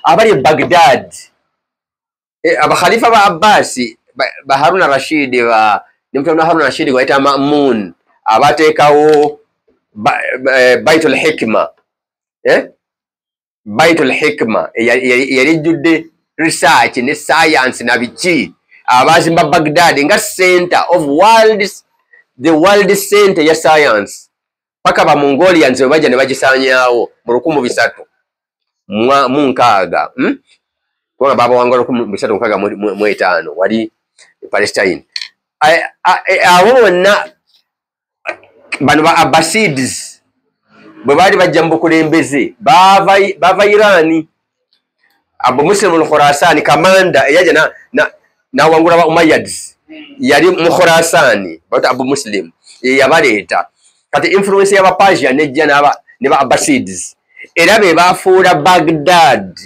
abali e Baghdad, abakhalifa ba Abbasi, ba Haruna Rashid, ba ne mutabani wa Haruna Rashid gwe bayita Ma'mun, abateekawo Baitul Hikma, Baitul Hikma yali ejjudde research ne science na biki, abazimba Baghdad nga center of world, the world center ya science, paka ba Mongolians bwe bajja ne bagisaanyaawo mu 1360, kubanga babawangula 1365 wali Palestine. Abo bonna bano ba Abbasids bwe baali bajja mu bukulembeze bava Irani. Abu Muslim al-Khurasani kamanda eyajja n'awangula ba Umayyads yali mu Khurasani, bata Abu Muslim yabaleeta. Kati influence y'aba Persia nejja ne ba Abbasids, era be bafuula Baghdad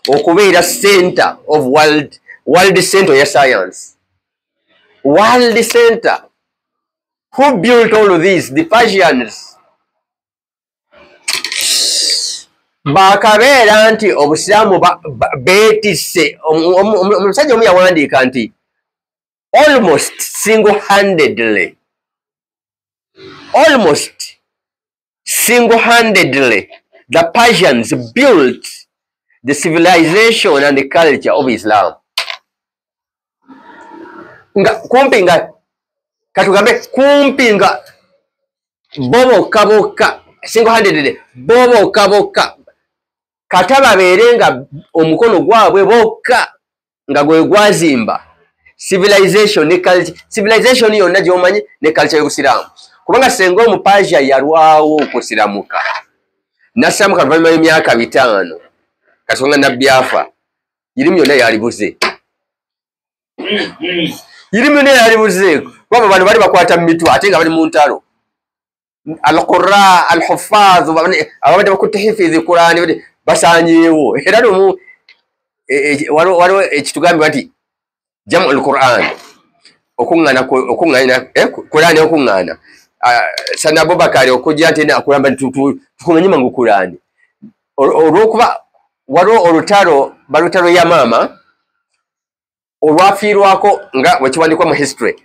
okubeera center of world center ya science, world center. Who built all of these? The Persians. Bakabeera nti Obusiraamu beetisse. Omusajja omu yawandiika nti almost single-handedly, almost single-handedly the Persians built the civilization and the culture of Islam. Nga kumpi nga katugambe kumpi nga bo bokka bokka, single-handedly bo bokka bokka, kata babeere nga omukono gwabwe bokka nga gwe gwazimba civilization ne culture, civilization yonna gy'omanyi ne culture y'Obusiraamu. Kubanga senga Omupasia yalwawo okusiramuka, nasiramuka oluvannyuma lw'emyaka 5, kasonga Nabbi afa, irimu yonna yalibuze, irimu yonna yalibuze, kuba bano bali bakwata mu mitwe ate nga bali mu ntalo. Al-Qurra, al-Huffaz, ababadde bakutte hifizi Qur'ani basaanyeewo. Era lumu waliwo ekitugambibwa nti jamu al-Qur'an, okuŋŋaana Qur'ani okuŋŋaana, Sana Abubakari okujja nti akulamba tukuŋŋanye mangu Qur'ani, olw'okuba waliwo olutalo balutalo ya maama olwafiirwako nga bwe kiwandiikwa mu history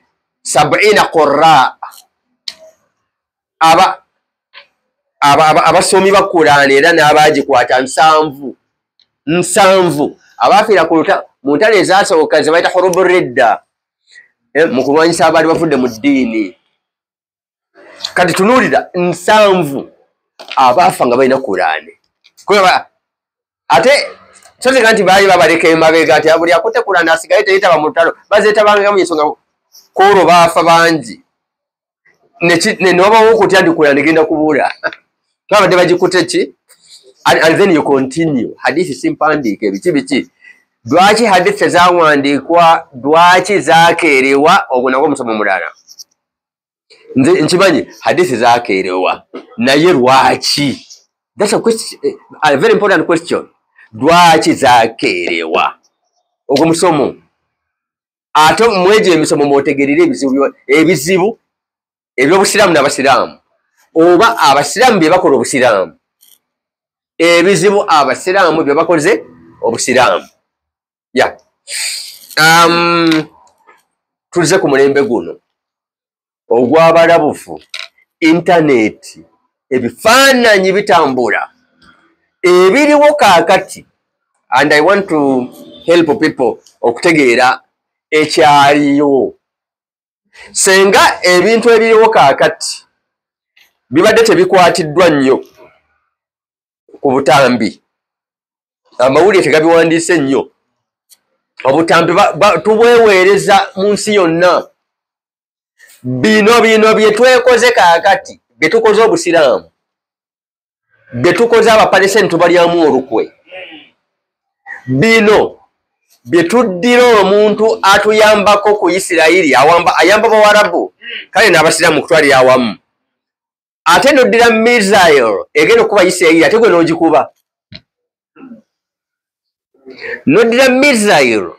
70 qurra, aba Abasomi ba Kuraani era n'abaagikwata 77 abaafiira mu ntalo ezasooka ze bayita Hurubu Ridda, mu kulwanyisa abaali bavudde mu ddiini. Kati tunuulira 70 abaafa nga balina Kuraani. Ate soteka nti baali babaleka emabega nti buli akutte Kuraani asigale teyetaba mu lutalo, bazeetabangamu ensonga kwolwo baafa bangi. Ne wabawo okutya nti Kuraani egenda kubula. Babadde bagikutte ki? And then you continue. Hadithi si mpandiike biki biki. Lwaki hadithi tezawandiikwa? Lwaki zaakeerewa? Ogwo nagwo musomo mulala. Nze nkimanyi hadithi zaakeerewa, naye lwaki? That's a question, a very important question. Lwaki zaakeerewa? Ogwo musomo. Ate mwegyo emisomo mwotegerera ebizibu eby'obusiraamu n'abasiraamu, oba abasiraamu bye bakola obusiraamu, ebizibu abasiraamu bye bakoze obusiraamu. Yeah. Tulize ku mulembe guno ogw'abalabufu, intaneti, ebifaananyi bitambula, ebiriwo kaakati, and I want to help people okutegeera ekyaliwo. Senga ebintu ebiriwo kaakati bibadde tebikwatiddwa nnyo ku butambi, amawulire tegabiwandiise nnyo, obutambi tubweweereza mu nsi yonna. Bino bye twekoze kaakati, bye tukoze obusiraamu, bye tukoze Abapalesitini tubalyamu olukwe, bino bye tuddira omuntu atuyambako ku Isirayiri, ayamba Bawarabu kale n'abasiraamu okutwalira awamu, ate n'oddira missile egenda okuba Isirayiri ate gwe n'ogikuba. N'oddira missile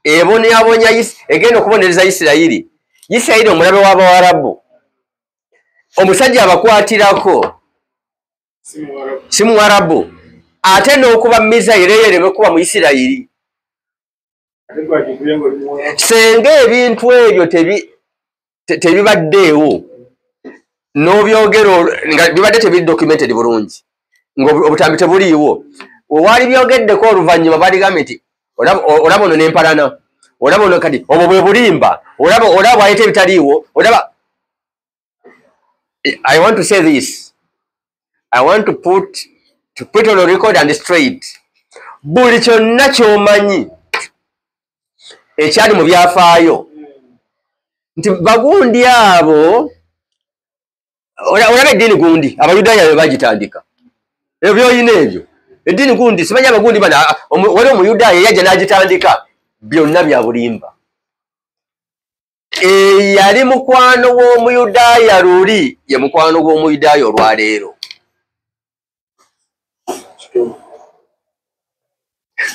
ebonyabonya egenda okubonereza Isirayiri, Isirayiri omulabe w'Abawarabu, omusajja abakwatirako si Muwarabu, ate n'okuba missile eyo ereme kuba mu Isirayiri. Senga ebintu ebyo tebibaddeewo n'obyogera nga bibadde tebiri documented bulungi, ng'obutambi tebuliiwo, wewaali byogeddeko oluvannyuma baligambye nti olaba ono n'empalana, olaba ono kati obwo bwe bulimba, olaba bw'aleeta ebitaliiwo, olaba. I want to say this, I want to put on record and straight, buli kyonna ky'omanyi ekyali mu byafaayo nti bagundi abo, olaba eddiini gundi Abayudaaya be bagitandika, ebyo by'olina ebyo eddiini gundi simanyi abagundi bano, waliwo Omuyudaaya yajja n'agitandika, byonna bya bulimba. Eyali mukwano w'Omuyudaaya luli ye mukwano gw'Omuyudaaya olwaleero.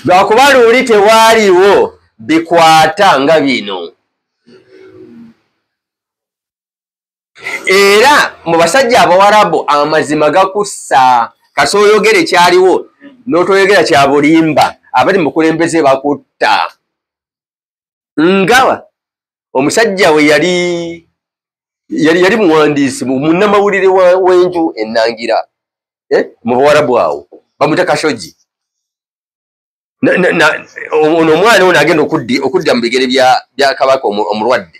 Lwakuba luli tewaaliwo bikwata nga bino. Era mu basajja Abawarabu amazima gakussa, kasooka oyogere ekyaliwo n'otoyogera kya bulimba, abali mu bukulembeze bakutta. Nga omusajja we yali muwandiisi munnamawulire w'enju ennangira mu Buwarabu awo, bamuyita Khashoggi. Ono omwana ono agenda okudda mu bigere bya kabaka omulwadde,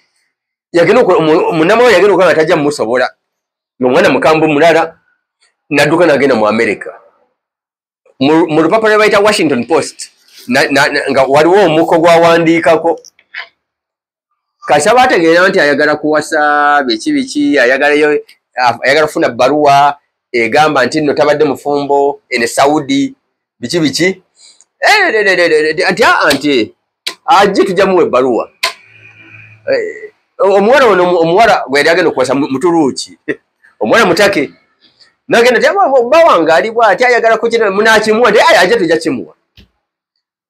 munnamawulire yagenda okuba nga tajja mumusobola, ng'omwana mukambwe mulala, n'adduka n'agenda mu America. Mu lupapula lwe bayita Washington Post, nga waliwo omuko gwawandiikako, kasaba ategeera nti ayagala kuwasa biki biki, ayagala kufuna bbaluwa egamba nti nno tabadde mufumbo ene Saudi biki biki, nti nti ajje tujja muwa ebbaluwa. Omuwala ono, omuwala gwe yali agenda okuwasa Muturuki, omuwala mutake, nagenda nti bba wange ali bw'ati ayagala kukira, munaakimuwa? Nti ajje tujja kimuwa.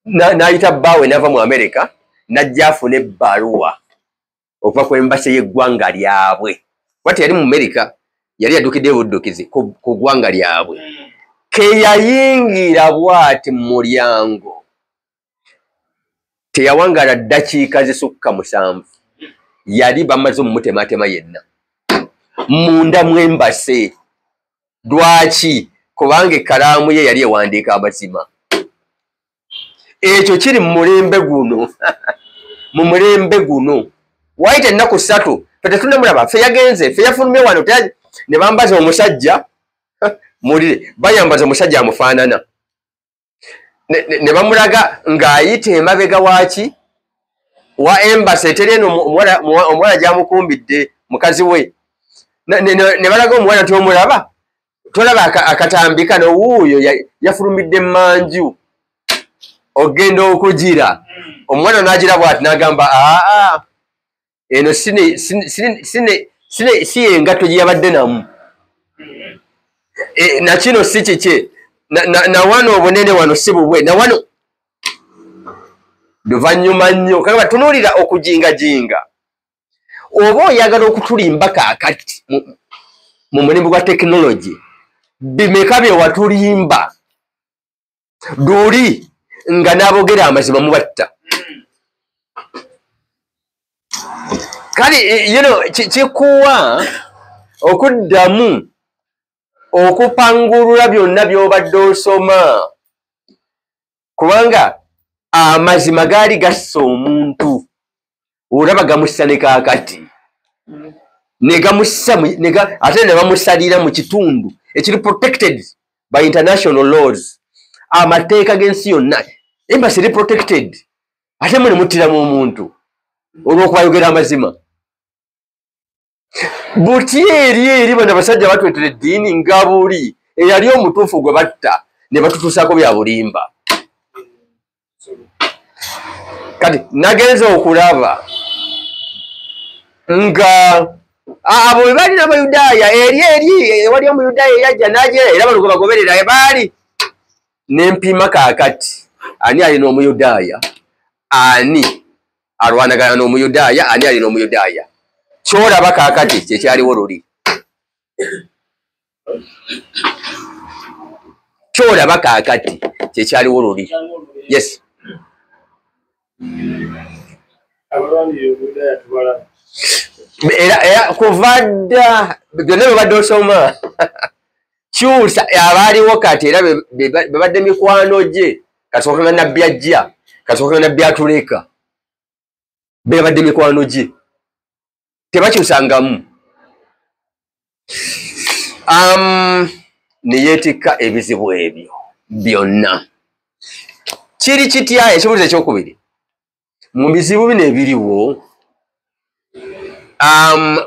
N'ayita bbaawe n'ava mu America n'ajja afune ebbaluwa okuva ku embasi y'eggwanga lyabwe. Kuba teyali mu America, yali yaddukidde buddukizi ku ggwanga lyabwe. Ke yayingira bw'ati mu mulyango, teyawangala ddakiika zisukka 7, yali bamaze omumutematema yenna munda mw'embase. Lwaki? Kubanga ekkalaamu ye yali ewandiika amazima. Ekyo kiri mu mulembe guno. Mu mulembe guno wayita ennaku 3 ffe tetunnamulaba, ffe yagenze, ffe yafulumye wano, ne bambaza omusajja mulire, bayambaza omusajja amufaanana, ne bamulaga ng'ayita emabega waaki wa embassy eteri eno omuwala gy'amukumbidde mukazi we, ne balaga omuwala nti omulaba, tolaba akatambi kano, wuuyo yafulumidde mmanju ogenda okugira. Omwana n'agira bw'ati n'agamba aa eno si engatto gye yabadde namu, na kino si kikye, na wano obunene wano si bubwe, na wano luvannyuma nnyo. Kagamba tunuulira okujingajinga, oba oyagala okutulimba kaakati mu mulimu gwa tekinologi, bimeka bye watulimba luli nga n'aboogera amazima mubatta. Kale you know, kikuwa okuddamu okupangulula byonna by'obadde osoma, kubanga amazima gaali gassa omuntu, olaba gamussa ne kaakati ne gamussa, ate ne bamusalira mu kitundu ekiri protected by international laws, amateeka g'ensi yonna, embassy eri protected, ate mwe ne muttiramu omuntu olw'okubayogera amazima. Buti eri eri bano abasajja batwetera eddiini nga buli eyali omutuufu gwe batta ne batutuusaako bya bulimba. Kati nagenze okulaba nga abo bwe baali n'Abayudaaya eri eri ewali Omuyudaaya eyajja n'agyera, era bano gwe bagoberera baali n'empima kaakati ani alina Omuyudaaya, ani alwanagana n'Omuyudaaya, ani alina Omuyudaaya. Kyolaba kaakati kyekyaliwo luli, kyolaba kaakati kyekyaliwo luli. Yes, era kuva dda byonna bye badde osoma kyusa abaaliwo kati era bebadde mikwano gye, kasooka nga nabbi ajja, kasooka nga nabbi atuleka, bebadde mikwano gye, tebakyusangamu. Ne yeetikka ebizibu ebyo byonna. Kiri kitya? Ekibuuzo ekyokubiri, mu bizibu bino ebiriwo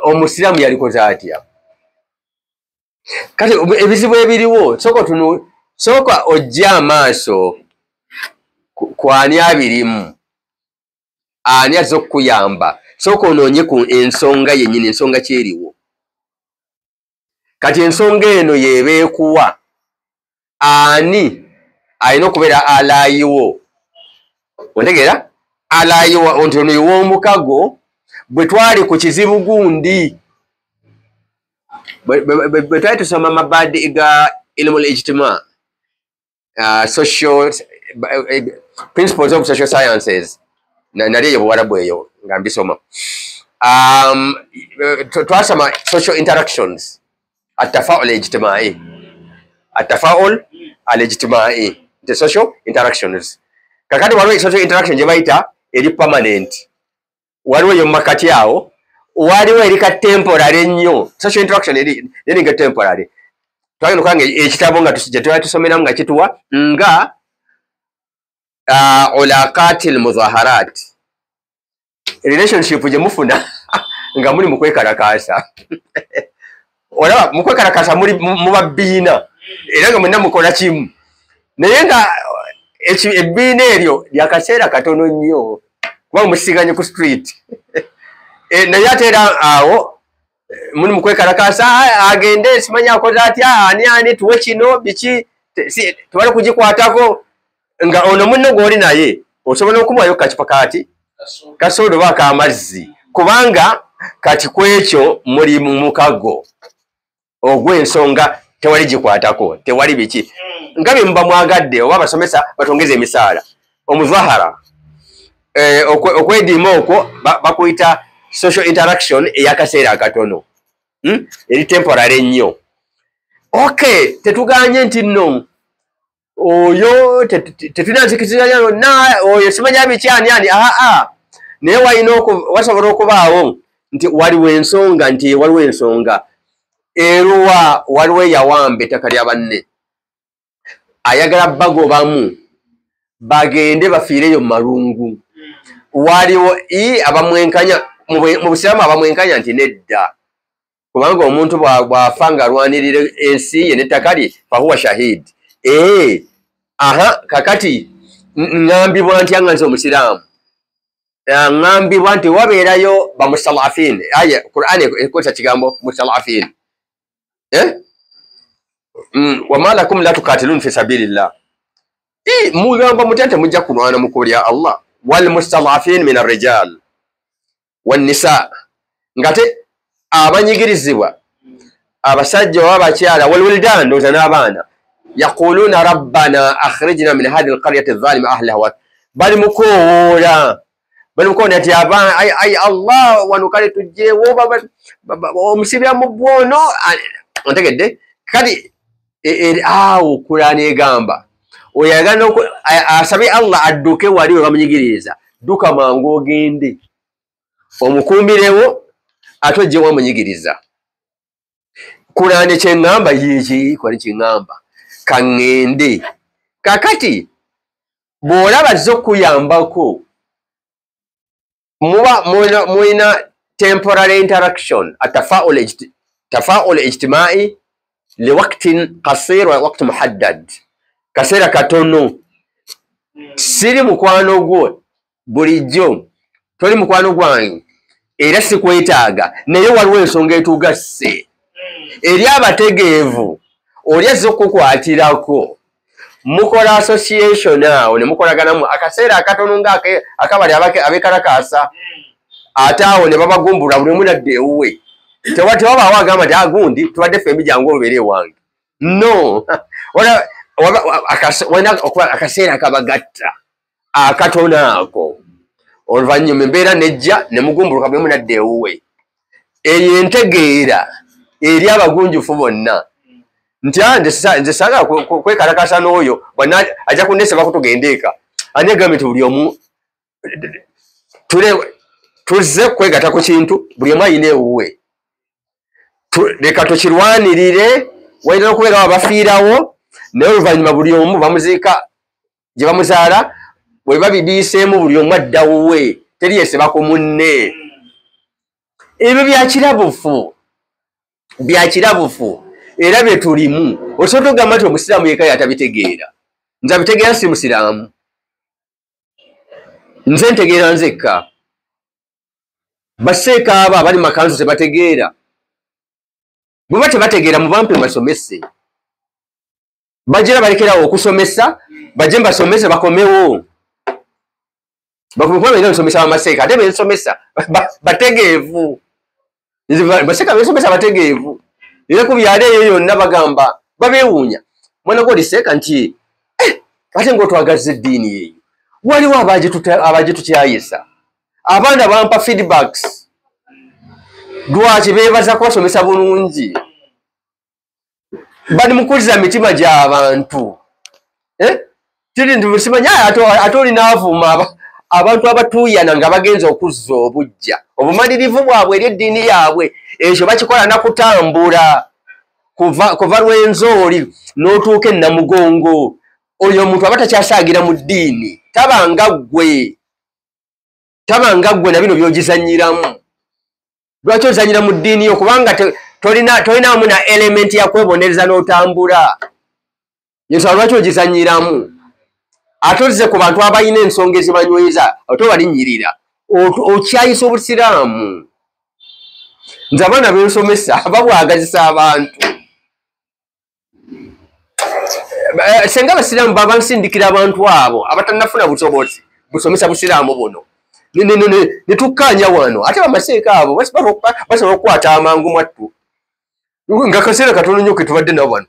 Omusiraamu yalikoze atya? Kati ebizibu ebiriwo, sooka ojje amaaso ku ani abirimu, ani azze okukuyamba, sooka onoonye ku ensonga yennyini, ensonga kyeriwo. Kati ensonga eno yebeekuwa ani alina okubeera alaayiwo, ontegeera? Alaayiwo nti ono ew'omukago bwe twali ku kizibu gundi, bwe twali tusoma mabadi ga ilmul ijtima, social principles of social sciences, nali eyo Buwarabu eyo nga mbisoma, twasoma social interactions, atafaul ijtimai, atafaul alijtimai, the social interactions. Kakati waliwo social interaction gye bayita eri permanent, waliwo eyo mumakati awo, waliwo eri ka temporary ennyo. Social interaction eri nga temporary. Twagenda okubanga ekitabo nga gye twali tusomeramu nga kituwa nga ulaqati almuzaharat, relationship gye mufuna nga muli mu kwekalakaasa. Olaba mu kwekalakaasa muli muba bbiina era nga mwenna mukola kimu, naye nga ebbiina eryo lyakaseera katono nnyo kuba musiganye ku street. Naye ate era awo muli mu kwekalakaasa, agende simanyi akoze atya, ani ani tuwe kino biki, tewali kugikwatako, nga ono munno gw'oli naye osobola okumuwayo kacupa kati kasoda oba ak'amazzi, kubanga kati ku ekyo muli mu mukago ogw'ensonga, tewali gikwatako, tewali biki, nga bye muba mwagadde oba abasomesa batongeze emisaala. Omuzahara okwediima okwo bakuyita social interaction ey'akaseera akatono, eri temporary ennyo. Okay, tetuganye nti nno oyo tetulina nzikiriza yonna, oyo simanya biki ani ani, aa, naye walina wasobola okubaawo nti waliwo ensonga, nti waliwo ensonga eruwa, waliwo eyawamba ettaka lya banne ayagala bagobamu bagende bafiireyo mu malungu. Waliwo abamwenkanya mu busiraamu, abamwenkanya nti nedda, kubanga omuntu bw'afa ng'alwanirira ensi ye n'ettaka lye fahuwa shahid. Aha, kakati ŋŋambibwa ntya nga nze omusiraamu? Ŋŋambibwa nti wabeerayo bamustalafin. Aya Qur'an ekozesa kigambo mustalafin, wama lakum la tukatilun fi sabilillah, mugamba mutya nti mujja kulwana mu kkubo lya Allah. Wal mustalafin min arrijal wannisa, ngate abanyigirizibwa abasajja oba abakyala, walwildan, ndowooza n'abaana, yaquluna rabbana akhrijna min hadhihi alqaryati adh-dhalimi ahliha, bali mukoowoola, bali mukoowoola nti ai Allah, wano kale tujjeewo omusibira mu bwono. Ontegedde? Kati awo Kulaani egamba oyo ayagala asabe Allah adduke wali we bamunyigiriza, dduka mangu ogende omukuumirewo ate ojje wamunyigiriza. Kulaani kyeŋŋamba yiki, kwali kyeŋŋamba kaŋŋende. Kakati bw'olaba zo okuyambako muba mulina temporary interaction, atafaul ijtimai liwaktin qasir wa waqti muhaddad, kaseera katono. Siri mukwano gwo bulijjo, toli mukwano gwange era sikwetaaga, naye waliwo ensonga etugasse eri abategeevu oli azze okukukwatirako, mukola association awo ne mukolaganamu akaseera akatono nga akabali abekalakaasa, ate awo ne babagumbula buli omu nadda ewuwe. Tewabaawo agamba nti agundi tubadde ffembi jangu obeere ewange. No, walina okuba akaseera akabagatta akatono ako, oluvannyuma embeera nejja ne mugumbuluka buli omu nadda ewuwe. Eyo entegeera eri abagunjufu bonna nti nze saagala kwekalakasa n'oyo ajja kunneesebako tugende eka. Ani agambye nti buli omu tuzze kwegatta ku kintu, buli omu ayina ewuwe, leka tukirwanirire. Walina okubeerawo abafiirawo, naye oluvannyuma buli omu bamuziika gye bamuzaala, bwe babibiiseemu buli omu adda wuwe, teri yeesebako munne. Ebyo byakirabufu, byakirabufu era bye tulimu. Osobola okugamba nti omusiraamu yekka yatabitegeera. Nze abitegeera si musiraamu, nze ntegeera nzekka. Baseeka abo abali makanzu tebategeera, bwe tebategeera mubampe mbasomese, bajja balekerawo okusomesa, bajje mbasomese bakomewo, bakomekuba balina nsomesa bamaseeka, ate bensomesa bategeevu. Baseeka bensomesa bategeevu, era ku byalo eyo yonna bagamba babeewuunya, mwana gwe oliseeka nti ate ng'otwagazza eddiini eyo. Waliwo abagitukyayisa, abaana bampa feedbacks, lwaki beebaza kubasomesa bulungi, bali mukuzza mitima gy'abantu. Kiri nti simanyi ate olinaavuma abantu abatuuyana nga bagenza okuzza obujja obumalirivu bwabwe eri eddiini yaabwe, ekyo bakikola nakutambula kuva Rwenzori n'otuuka e Namugongo. Oyo omuntu aba takyasaagira mu ddiini, tabanga ggwe, tabanga ggwe na bino by'ogizannyiramu. Lwaki ozannyira mu ddiini yo? Kubanga tolinaamu na elementi ya kwebonereza n'otambula. Yensonga lwaki ogizannyiramu? Ate ozze ku bantu abalina ensonga ezibanyweza, ate obalinnyirira, okyayisa obusiraamu. Nze abaana bensomesa babwagazisa abantu. Senga abasiraamu babansindikira abantu abo abatannafuna busobozi busomesa busiraamu buno, ne tukkaanya wano. Ate bamaseeka abo basobola okukwata amangu mwattu, nga kaseera katono nnyo ke tubadde nabo wano,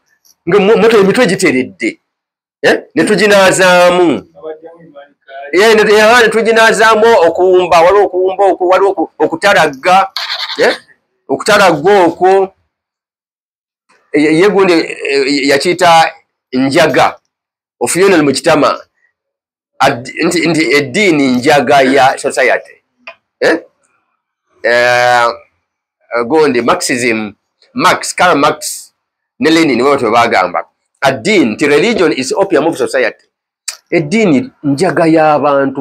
nga moto emitwe giteredde, ne tuginaazaamu, ne tuginaazaamu okuwumba, waliwo okuwumba okwo, waliwo okutalagga, okutalagga okwo. Ye gundi yakiyita njaga ofuyonel mu kitama nti eddiini njaga ya society. Gundi Marxism, Marx, Karl Marx ne Lenin bo bagamba addiini nti religion is opium of society. Eddiini njaga y'abantu,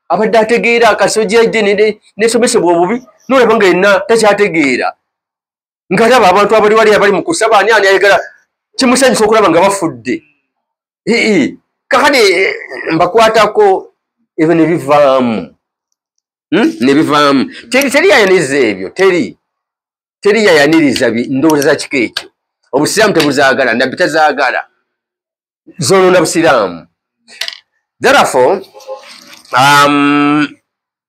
abadde ategeera akasojja eddiini nesomesebwa obubi nolaba nga yenna takyategeera, ng'alaba abantu abali wali abali mu kusaba ani ani ayagala kimusanyusa okulaba nga bafudde. Kakati mbakwatako ebyo ne bivaamu, ne bivaamu. Teri yayaniriza ebyo, teri yayaniriza ndowooza za kika ekyo. Obusiraamu tebuzaagala, nabbi tazaagala, zonoona busiraamu. Therefore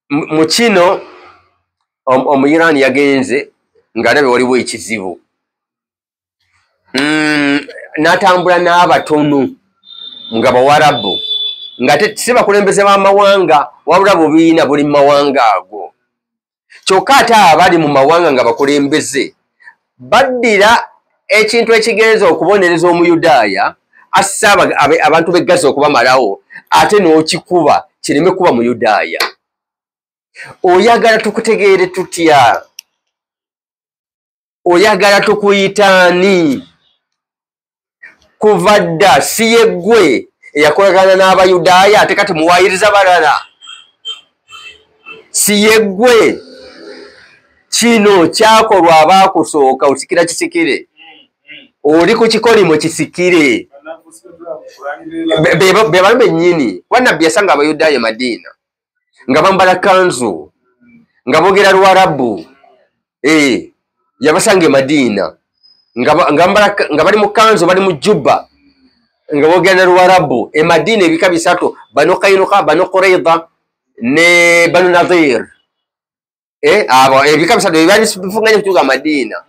mu kino Omuyirani yagenze ng'alabye waliwo ekizibu, n'atambula n'abatono nga Bawarabu, nga si bakulembeze b'amawanga wabula bubiina buli mu mawanga ago. Kyokka ate abali mu mawanga nga bakulembeze baddira ekintu ekigenza okubonereza Omuyudaaya assa abantu b'e Gaza okubamalawo, ate n'okikuba kireme kuba Muyudaaya. Oyagala tukutegeere tutya? Oyagala tukuyitaani? Kuva dda si ye ggwe eyakolagana n'Abayudaaya ate kati muwaayiriza balala? Si ye ggwe? Kino kyakolwa abaakusooka, osikira kisikire, oli ku kikolimo kisikire. Be balu bennyini. Kuba Nabbi yasanga Abayudaaya Madiina nga bambala kanzu, nga boogera Luwarabu. Yabasanga e Madiina nga bali mu kanzu, bali mu juba, nga boogera na Luwarabu. E Madiina ebika bisatu, Banu Kainuka, Banu Quraidha ne Banu Nadir. Abo ebika bisatu ebyali bifunganye kutuuka Madiina.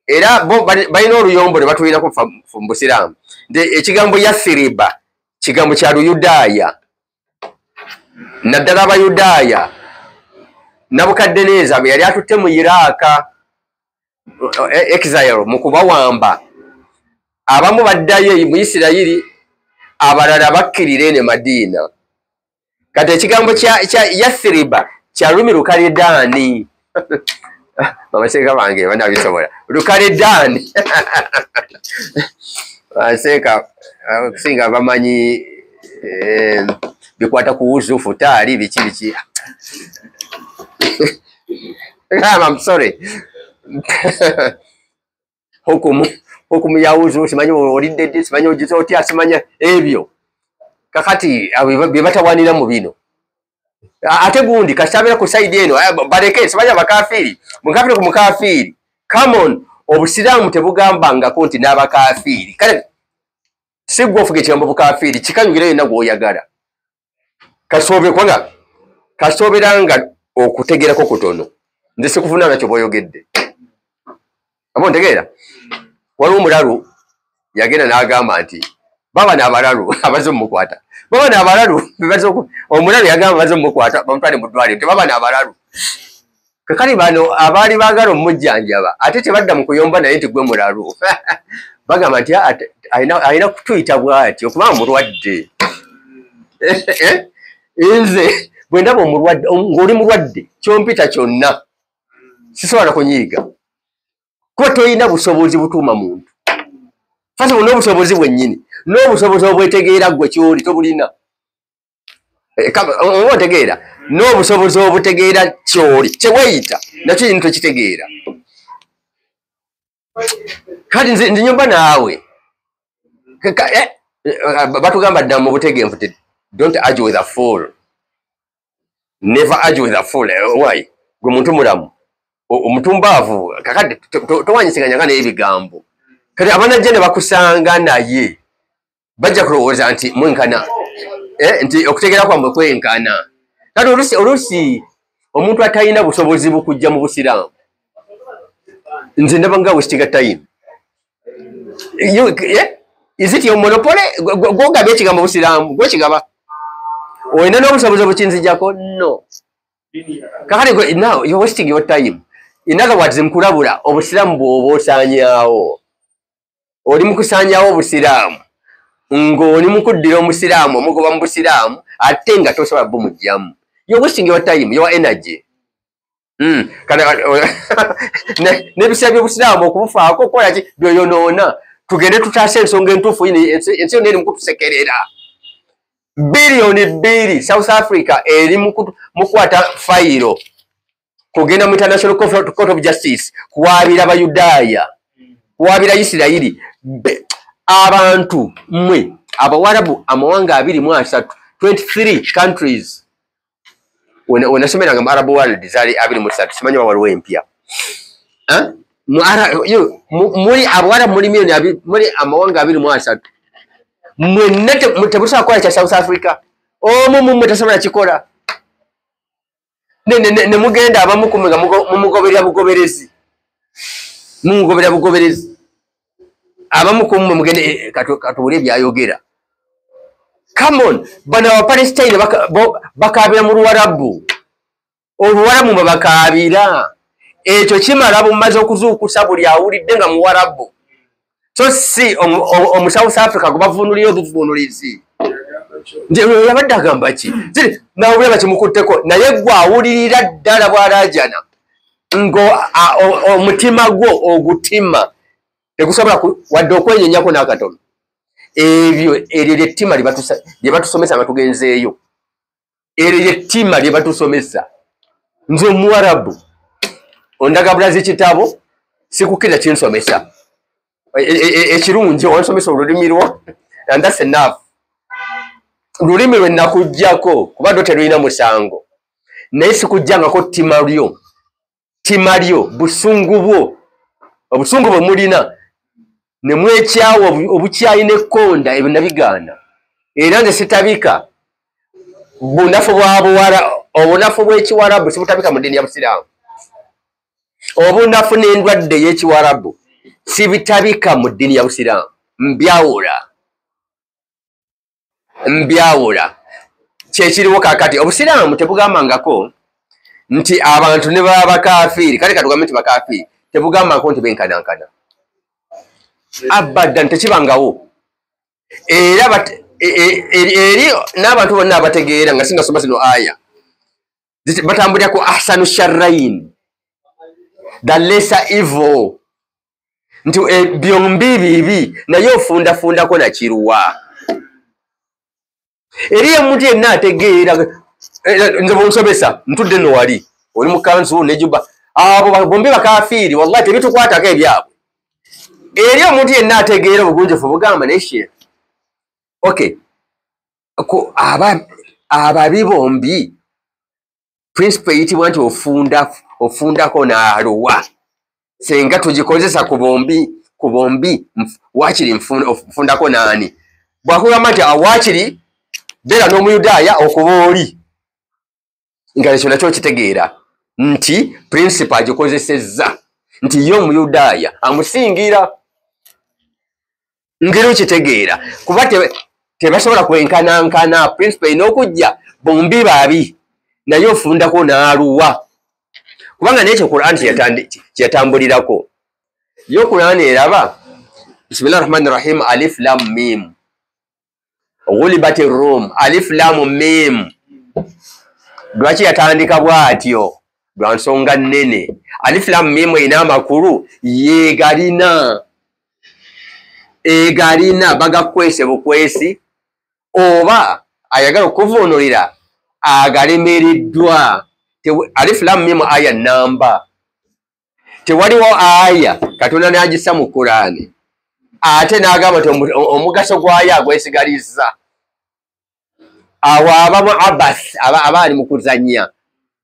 Era bo balina oluyombo lwe batulirako mu Busiraamu nti ekigambo Yathiriba kigambo kya Luyudaaya, naddala Abayudaaya. Nabukaddeneeza bwe yali atutte mu Iraaka exile mu kubawamba, abamu baddayo mu Isirayiri, abalala bakkirira eno e Madiina. Kati ekigambo kya Yathiriba kya lulimi Lukaledaani. Bamaseeka bange banabisobola Lukaledaani. Baseeka okusinga bamanyi bikwata ku wuzu, futaali, biki biki. I'm sorry. Hukumu ya wuzu, simanyi olidde ddi, simanyi ogize otya, simanyi ebyo. Kakati bye batawaanira mu bino. Ate gundi kasabira ku side eno baleke, simanyi abakafiiri, mukafiiri ku mukafiiri. Come on, Obusiraamu tebugambangako nti n'abakafiiri. Kale si ggwe ofuga ekigambo bukafiiri, kikanyugire yenna gw'oyagala. Kasoobe kubanga kasoobera nga okutegeerako kutono. Nze sikuvunaana kyo bw'oyogedde. Aba ontegeera? Waliwo omulalu yagenda n'agamba nti baba n'abalalu abazze omukwata. Baba n'abalalu omulalu yagamba bazze omukwata bamutwale mu ddwaliro nti baba n'abalalu. Kakati bano abaali baagala omujjanjaba ate tebadda mu kuyomba naye nti gwe mulalu. Bagamba nti alina kutuyita bw'ati okubanga mulwadde. Nze bwe ndaba omulwadde ng'oli mulwadde kyompita kyonna sisobola kunyiiga, kuba tolina busobozi butuuma muntu. First of all, n'obusobozi bwennyini n'obusobozi obwetegeera ggwe ky'oli tobulina. Oba otegeera n'obusobozi obutegeera ky'oli kye weeyita nakyo yini tokitegeera. Kati nze nyumba naawe batugamba dda mu butegenfu nti don't argue with a fool, never argue with a fool. Why? Gwe muntu mulamu omutumbaavu, kakati towanyisiganyanga n'ebigambo. Kati abanajja ne bakusanga naye bajja kulowooza nti mwenkana, nti okutegeera kwammwe kwenkana. Kati oluusi omuntu atalina busobozi bukujja mu Busiraamu, nze ndaba nga wastinga time. Is it your monopoly? Gwogaba ekigambo Busiraamu, gwekigaba olina n'obusobozi obukinzijjako? No. Kakati now you're wasting your time. In other words, nkulabula Obusiraamu bw'oba osaanyaawo. Oli mu kusaanyaawo obusiraamu, ng'oli mu kuddira omusiraamu omugoba mu busiraamu ate nga tosobola bumuggyamu. You're wasting your time, your energy. N'ebiseera by'obusiraamu okubufaako okukola ki byoyonoona. Tugende tutaase ensonga entuufu, ensi yonna eri mu kutusekerera. 2 biliyoni South Africa eri mu kukwata fayiro kugenda mu International Court of Justice kuwaabira Bayudaaya, kuwaabira Isirayiri. Abantu mmwe Abawarabu, amawanga 23, 23 countries. Wenasomeranga mu Arab world zaali 23, simanyi oba waliwo empya. Muli Abawarabu muli miliyoni, muli amawanga 23, mwenna temusobola kukola kya South Africa. Omu mumwe tasobola kikola, ne mugenda abamu kumwe nga mumugoberera bugoberezi, mumugoberera bugoberezi. Abamu kumwe mugende katuwulire byayogera. Come on, bano Abapalestine bakaabira mu Luwarabu, Oluwarabu mwe bakaabira. Ekyo kimala bumaze okuzuukusa buli awulidde nga Muwarabu, so si omu South Africa gwe bavuunulira obuvuunulizi. Yabadde agamba ki nawulira bakimukutteko, naye gwe awulirira ddala bw'alaajana nga omutima gwo ogutima tegusobola wadde okwenyenyako n'akatono. Ebyo eryo lyettima lye batusomesa nga tugenzeeyo, eryo lyettima lye batusomesa. Nze Omuwarabu ondagabulaza ekitabo, sikukkiriza kinsomesa. Ekirungi wansomesa olulimi lwo and that's enough. Lulimi lwe nakuggyako kuba lwo terulina musango, naye sikuggyangako ttima lyo, ttima lyo, busungu bwo, obusungu bwe mulina ne mwekyawa, obukyayi n'ekkonda, ebyo nabigaana. Era nze sitabika bunafu bwa buwara, obunafu bw'Ekiwarabu sibutabika mu ddiini ya Busiraamu. Obunafu n'endwadde y'Ekiwarabu sibitabika mu ddiini ya Busiraamu. Mbyawula, mbyawula. Kyekiriwo kakati, Obusiraamu tebugambangako nti abantu ne baba bakafiiri, kale katugambe nti bakafiiri, tebugambangako nti benkanankana, abaddan, tekibangawo. Era eri n'abantu bonna abategeera nga sinasoma zino aya batambulira ku ahsanu sharrain, the lesser evil, nti byombi bibi, naye ofundafundako nakiruwa. Eri omuntu yenna ategeera, nze bwonsomesa ntudde no wali oli mu kanzu nejuba, abo bombi bakafiiri, wallahi tebitukwatako ebyabwe. Eri omuntu yenna ategeera obugunjufu bugamba naye she okay ku aba ababi bombi, principle eyitibwa nti ofunda ofundako n'aluwa, senga tugikozesa ku bombi, ku bombi waakiri nfundako naani? Bwakugamba nti waakiri beera n'Omuyudaaya okuba oli nga ekyo nakyo kitegeera nti principle agikozesezza nti ye Omuyudaaya amusingira ngeri okitegeera kuba tebasobola kwenkanankana. Principle erina okujja bombi babi, naye ofundako n'aluwa, kubanga nekyo Quran kyeyatambulirako. Yo Quran eraba bismillahi rahmani rahim, alif lam mim ghulibat rum, alif lam mim. Lwaki yatandika bw'atyo? Lwa nsonga nnene. Alif lam mim erina amakulu yegalina egalina bagakwese bukwesi, oba ayagala okuvuunulira agalemereddwa. Alif lam mim aya namba, tewaliwo aya Katonda n'agissa mu Kuraani ate n'agamba nti omugaso gwayo agwesigalizza. Awo abamu abath aba ali mu kuzannya.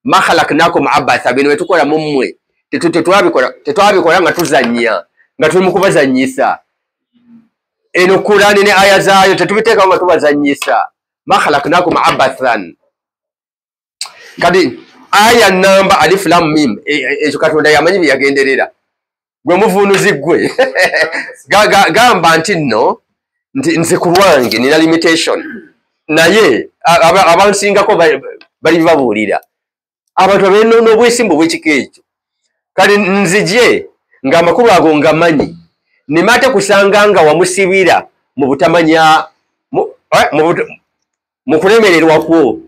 Ma khalaknakum abatha, bino byetukola mu mmwe tetwabikola nga tuzannya, nga tuli mu kubazannyisa. Eno Kuraani ne aya zaayo tetubiteekawo nga tubazannyisa. Ma khalaknakum abathan. Kati aya namba alif lam mim, ekyo Katonda yamanyi bye yagenderera. Gwe muvuunuzi gwe gamba nti nno nti nze ku lwange nina limitation, naye abansingako bali babuulira abantu abeena n'obwesimbu obw'ekika ekyo. Kale nzije ng'amakulu ago ngamanyi, Nimate kusanga nga wamusibira mu butamanya mu kulemererwa kwo,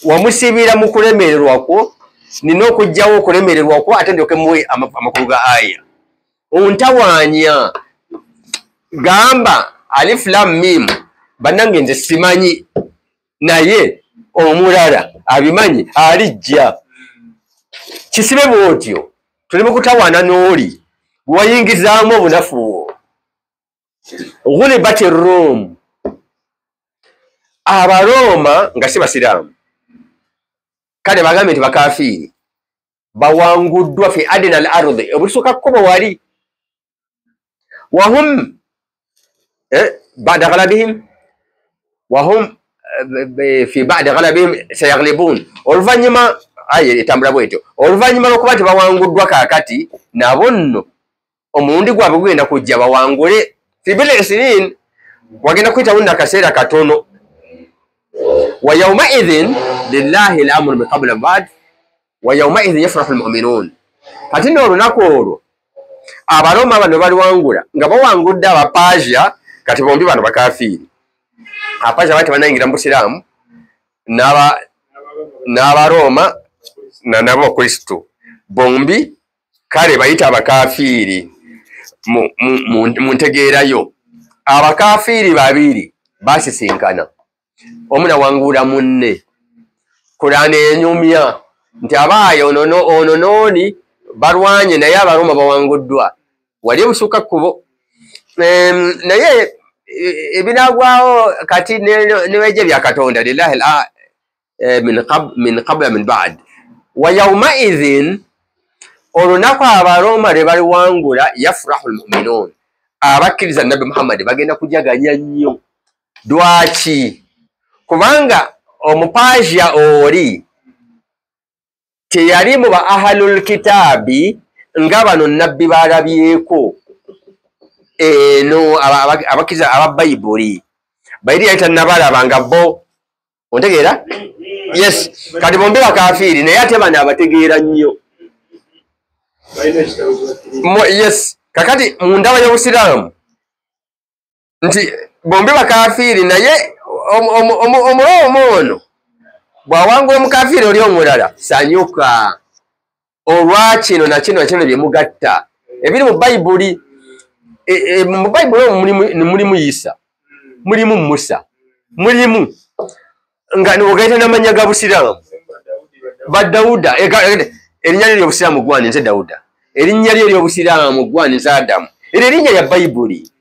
wamusibira mu kulemererwa kwo, nina okugyawo okulemererwa kwo ate ndyoke muwe amakulu ga aya. Ontawaanya gamba alif lam mim, bannange nze simanyi, naye omulala abimanyi alijja. Kisibe bw'otyo, tuli mu kutawaana n'oli wayingizaamu obunafu bwo. Ghulibat Rum, Abaroma nga si basiraamu, kale bagambe nti bakafiiri, bawanguddwa fi adna al ardi, obusuka kkubo wali. Wahum ba'da ghalabihim, wahum fi ba'da ghalabihim sayaglibun, oluvannyuma aye etambula bwetyo, oluvannyuma lw'okuba nti bawanguddwa kaakati nabo nno omulundi gwabwe gugenda kujja bawangule fi bid'i sinin, wagenda kuyitawo nno akaseera katono. Wa yawmaidhin lillahi al-amru min qabla ba'd wa yawmaidhin yafrahu al-mu'minun. Kati nno olunaku olwo Abaroma bano baliwangula nga bawangudde Abapasia, kati bombi bano bakafiiri. Abapasia bati banayingira mu Busiraamu, n'Abaroma nabo Kristo, bombi kale bayita abakafiiri mu ntegeerayo. Abakafiiri babiri basisinkana, omu nawangula munne. Kulaani enyumya nti abaaye ono nooni balwanye naye Abaroma bawanguddwa, wali obusuka kkubo. Naye ebinaagwawo kati neweje bya Katonda, lillahi min qabla min ba'd. Wa yawmaidhin, olunaku Abaroma lwe baliwangula, yafrahu almu'minun, abakkiriza Nabbi Muhammad bagenda kujaganya nnyo. Lwaki? Kubanga Omupasia oli teyali mu ba ahlul kitaabi nga bano Nabbi balabyeko eno abakkiriza aba Bayibuli, bayiri yali tannabalaba nga bo, ontegeera? Yes, kati bombi bakafiiri naye ate bano abategeera nnyo. Yes, kakati mu ndaba y'Obusiraamu nti bombi bakafiiri naye Omuroma ono bw'awangula omukafiiri oli omulala, sanyuka olwa kino na kino na kino bye mugatta ebiri mu Bayibuli. Mu Bayibuli omwo mulimu Isa, mulimu Musa, mulimu nga ogaita n'amannya ga Busiraamu, ba Dawuda. Erinnya lye ery'Obusiraamu gwani nze Dawuda, erinnya lye ery'Obusiraamu gwani nze Adamu. Eryo erinnya lya Bayibuli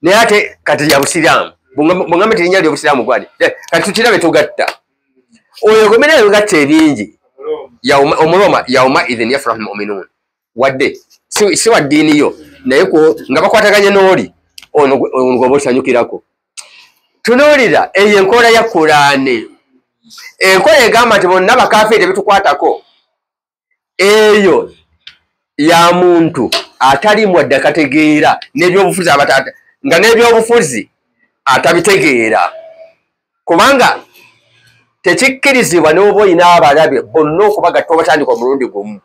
naye ate kati lya Busiraamu. Bw'ongambe nti erinnya ly'Obusiraamu gwani, kati tukirabe tugatta oyo gomena yogatta ebingi. Omuroma yauma idhin yafrahu almu'minun, wadde si wa ddiini yo naye nga bakwataganye n'oli ono gwoba osanyukirako. Tunuulira eyo enkola ya Kulaane, enkola egamba nti bonna bakafiiri tebitukwatako, eyo ya muntu atalimu wadde akategeera n'ebyobufuzi, nga n'ebyobufuzi atabitegeera, kubanga tekikkirizibwa n'oba olina abalabe bonna okubagatta obatandika omulundi gumu.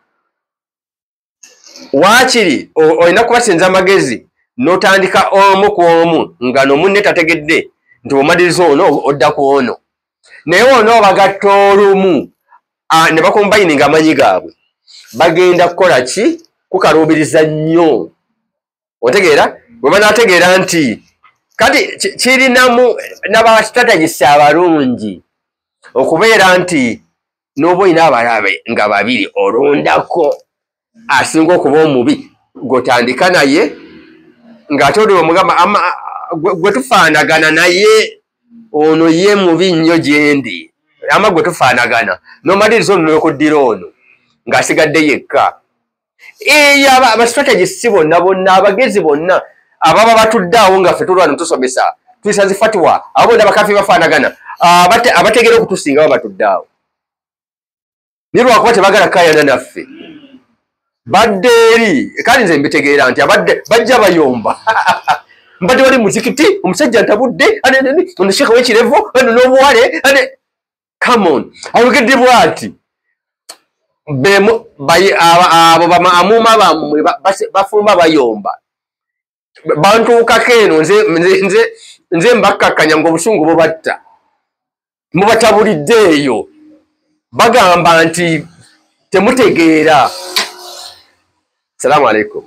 Waakiri olina kubasinza amagezi n'otandika omu ku omu nga n'omunne tategedde nti bw'omaliriza ono odda ku ono, naye ono obagatta olumu ne bakombayininga amanyi gaabwe, bagenda kukola ki? Kukaluubiriza nnyo. Otegeera? Bwe banaategeera nti kati kirinamu n'abastrategist abalungi okubeera nti n'oba olina abalabe nga babiri olondako asinga okuba omubi gw'otandika naye, ng'ate oli omugamba gwe tufaanagana naye ono ye mubi nnyo gye ndi, ama gwe tufaanagana, n'omaliriza ono n'okuddira ono ng'asigadde yekka. Eyo abastrategist bonna bonna abagezi bonna ababa batudde awo nga ffe tulwana tusomesa tuyisa zi fatiwa, abo bonna bakafi bafaanagana, abategeera okutusinga baba batudde awo, naye lwakuba tebagala kkaayana naffe badde eri. Kale nze mbitegeera nti abadde bajja bayomba mbadde wali muzikiti omusajja ntabudde ono sheekha w'ekirevu ono n'obuwale, come on, ayogedde bw'ati. Abo bamaamuuma bammwe bafuluma bayomba. Bantuukako eno, nze mbakkakkanya ng'obusungu bubatta, mubatabulidde eyo, bagamba nti temutegeera. Salaamu aleikum.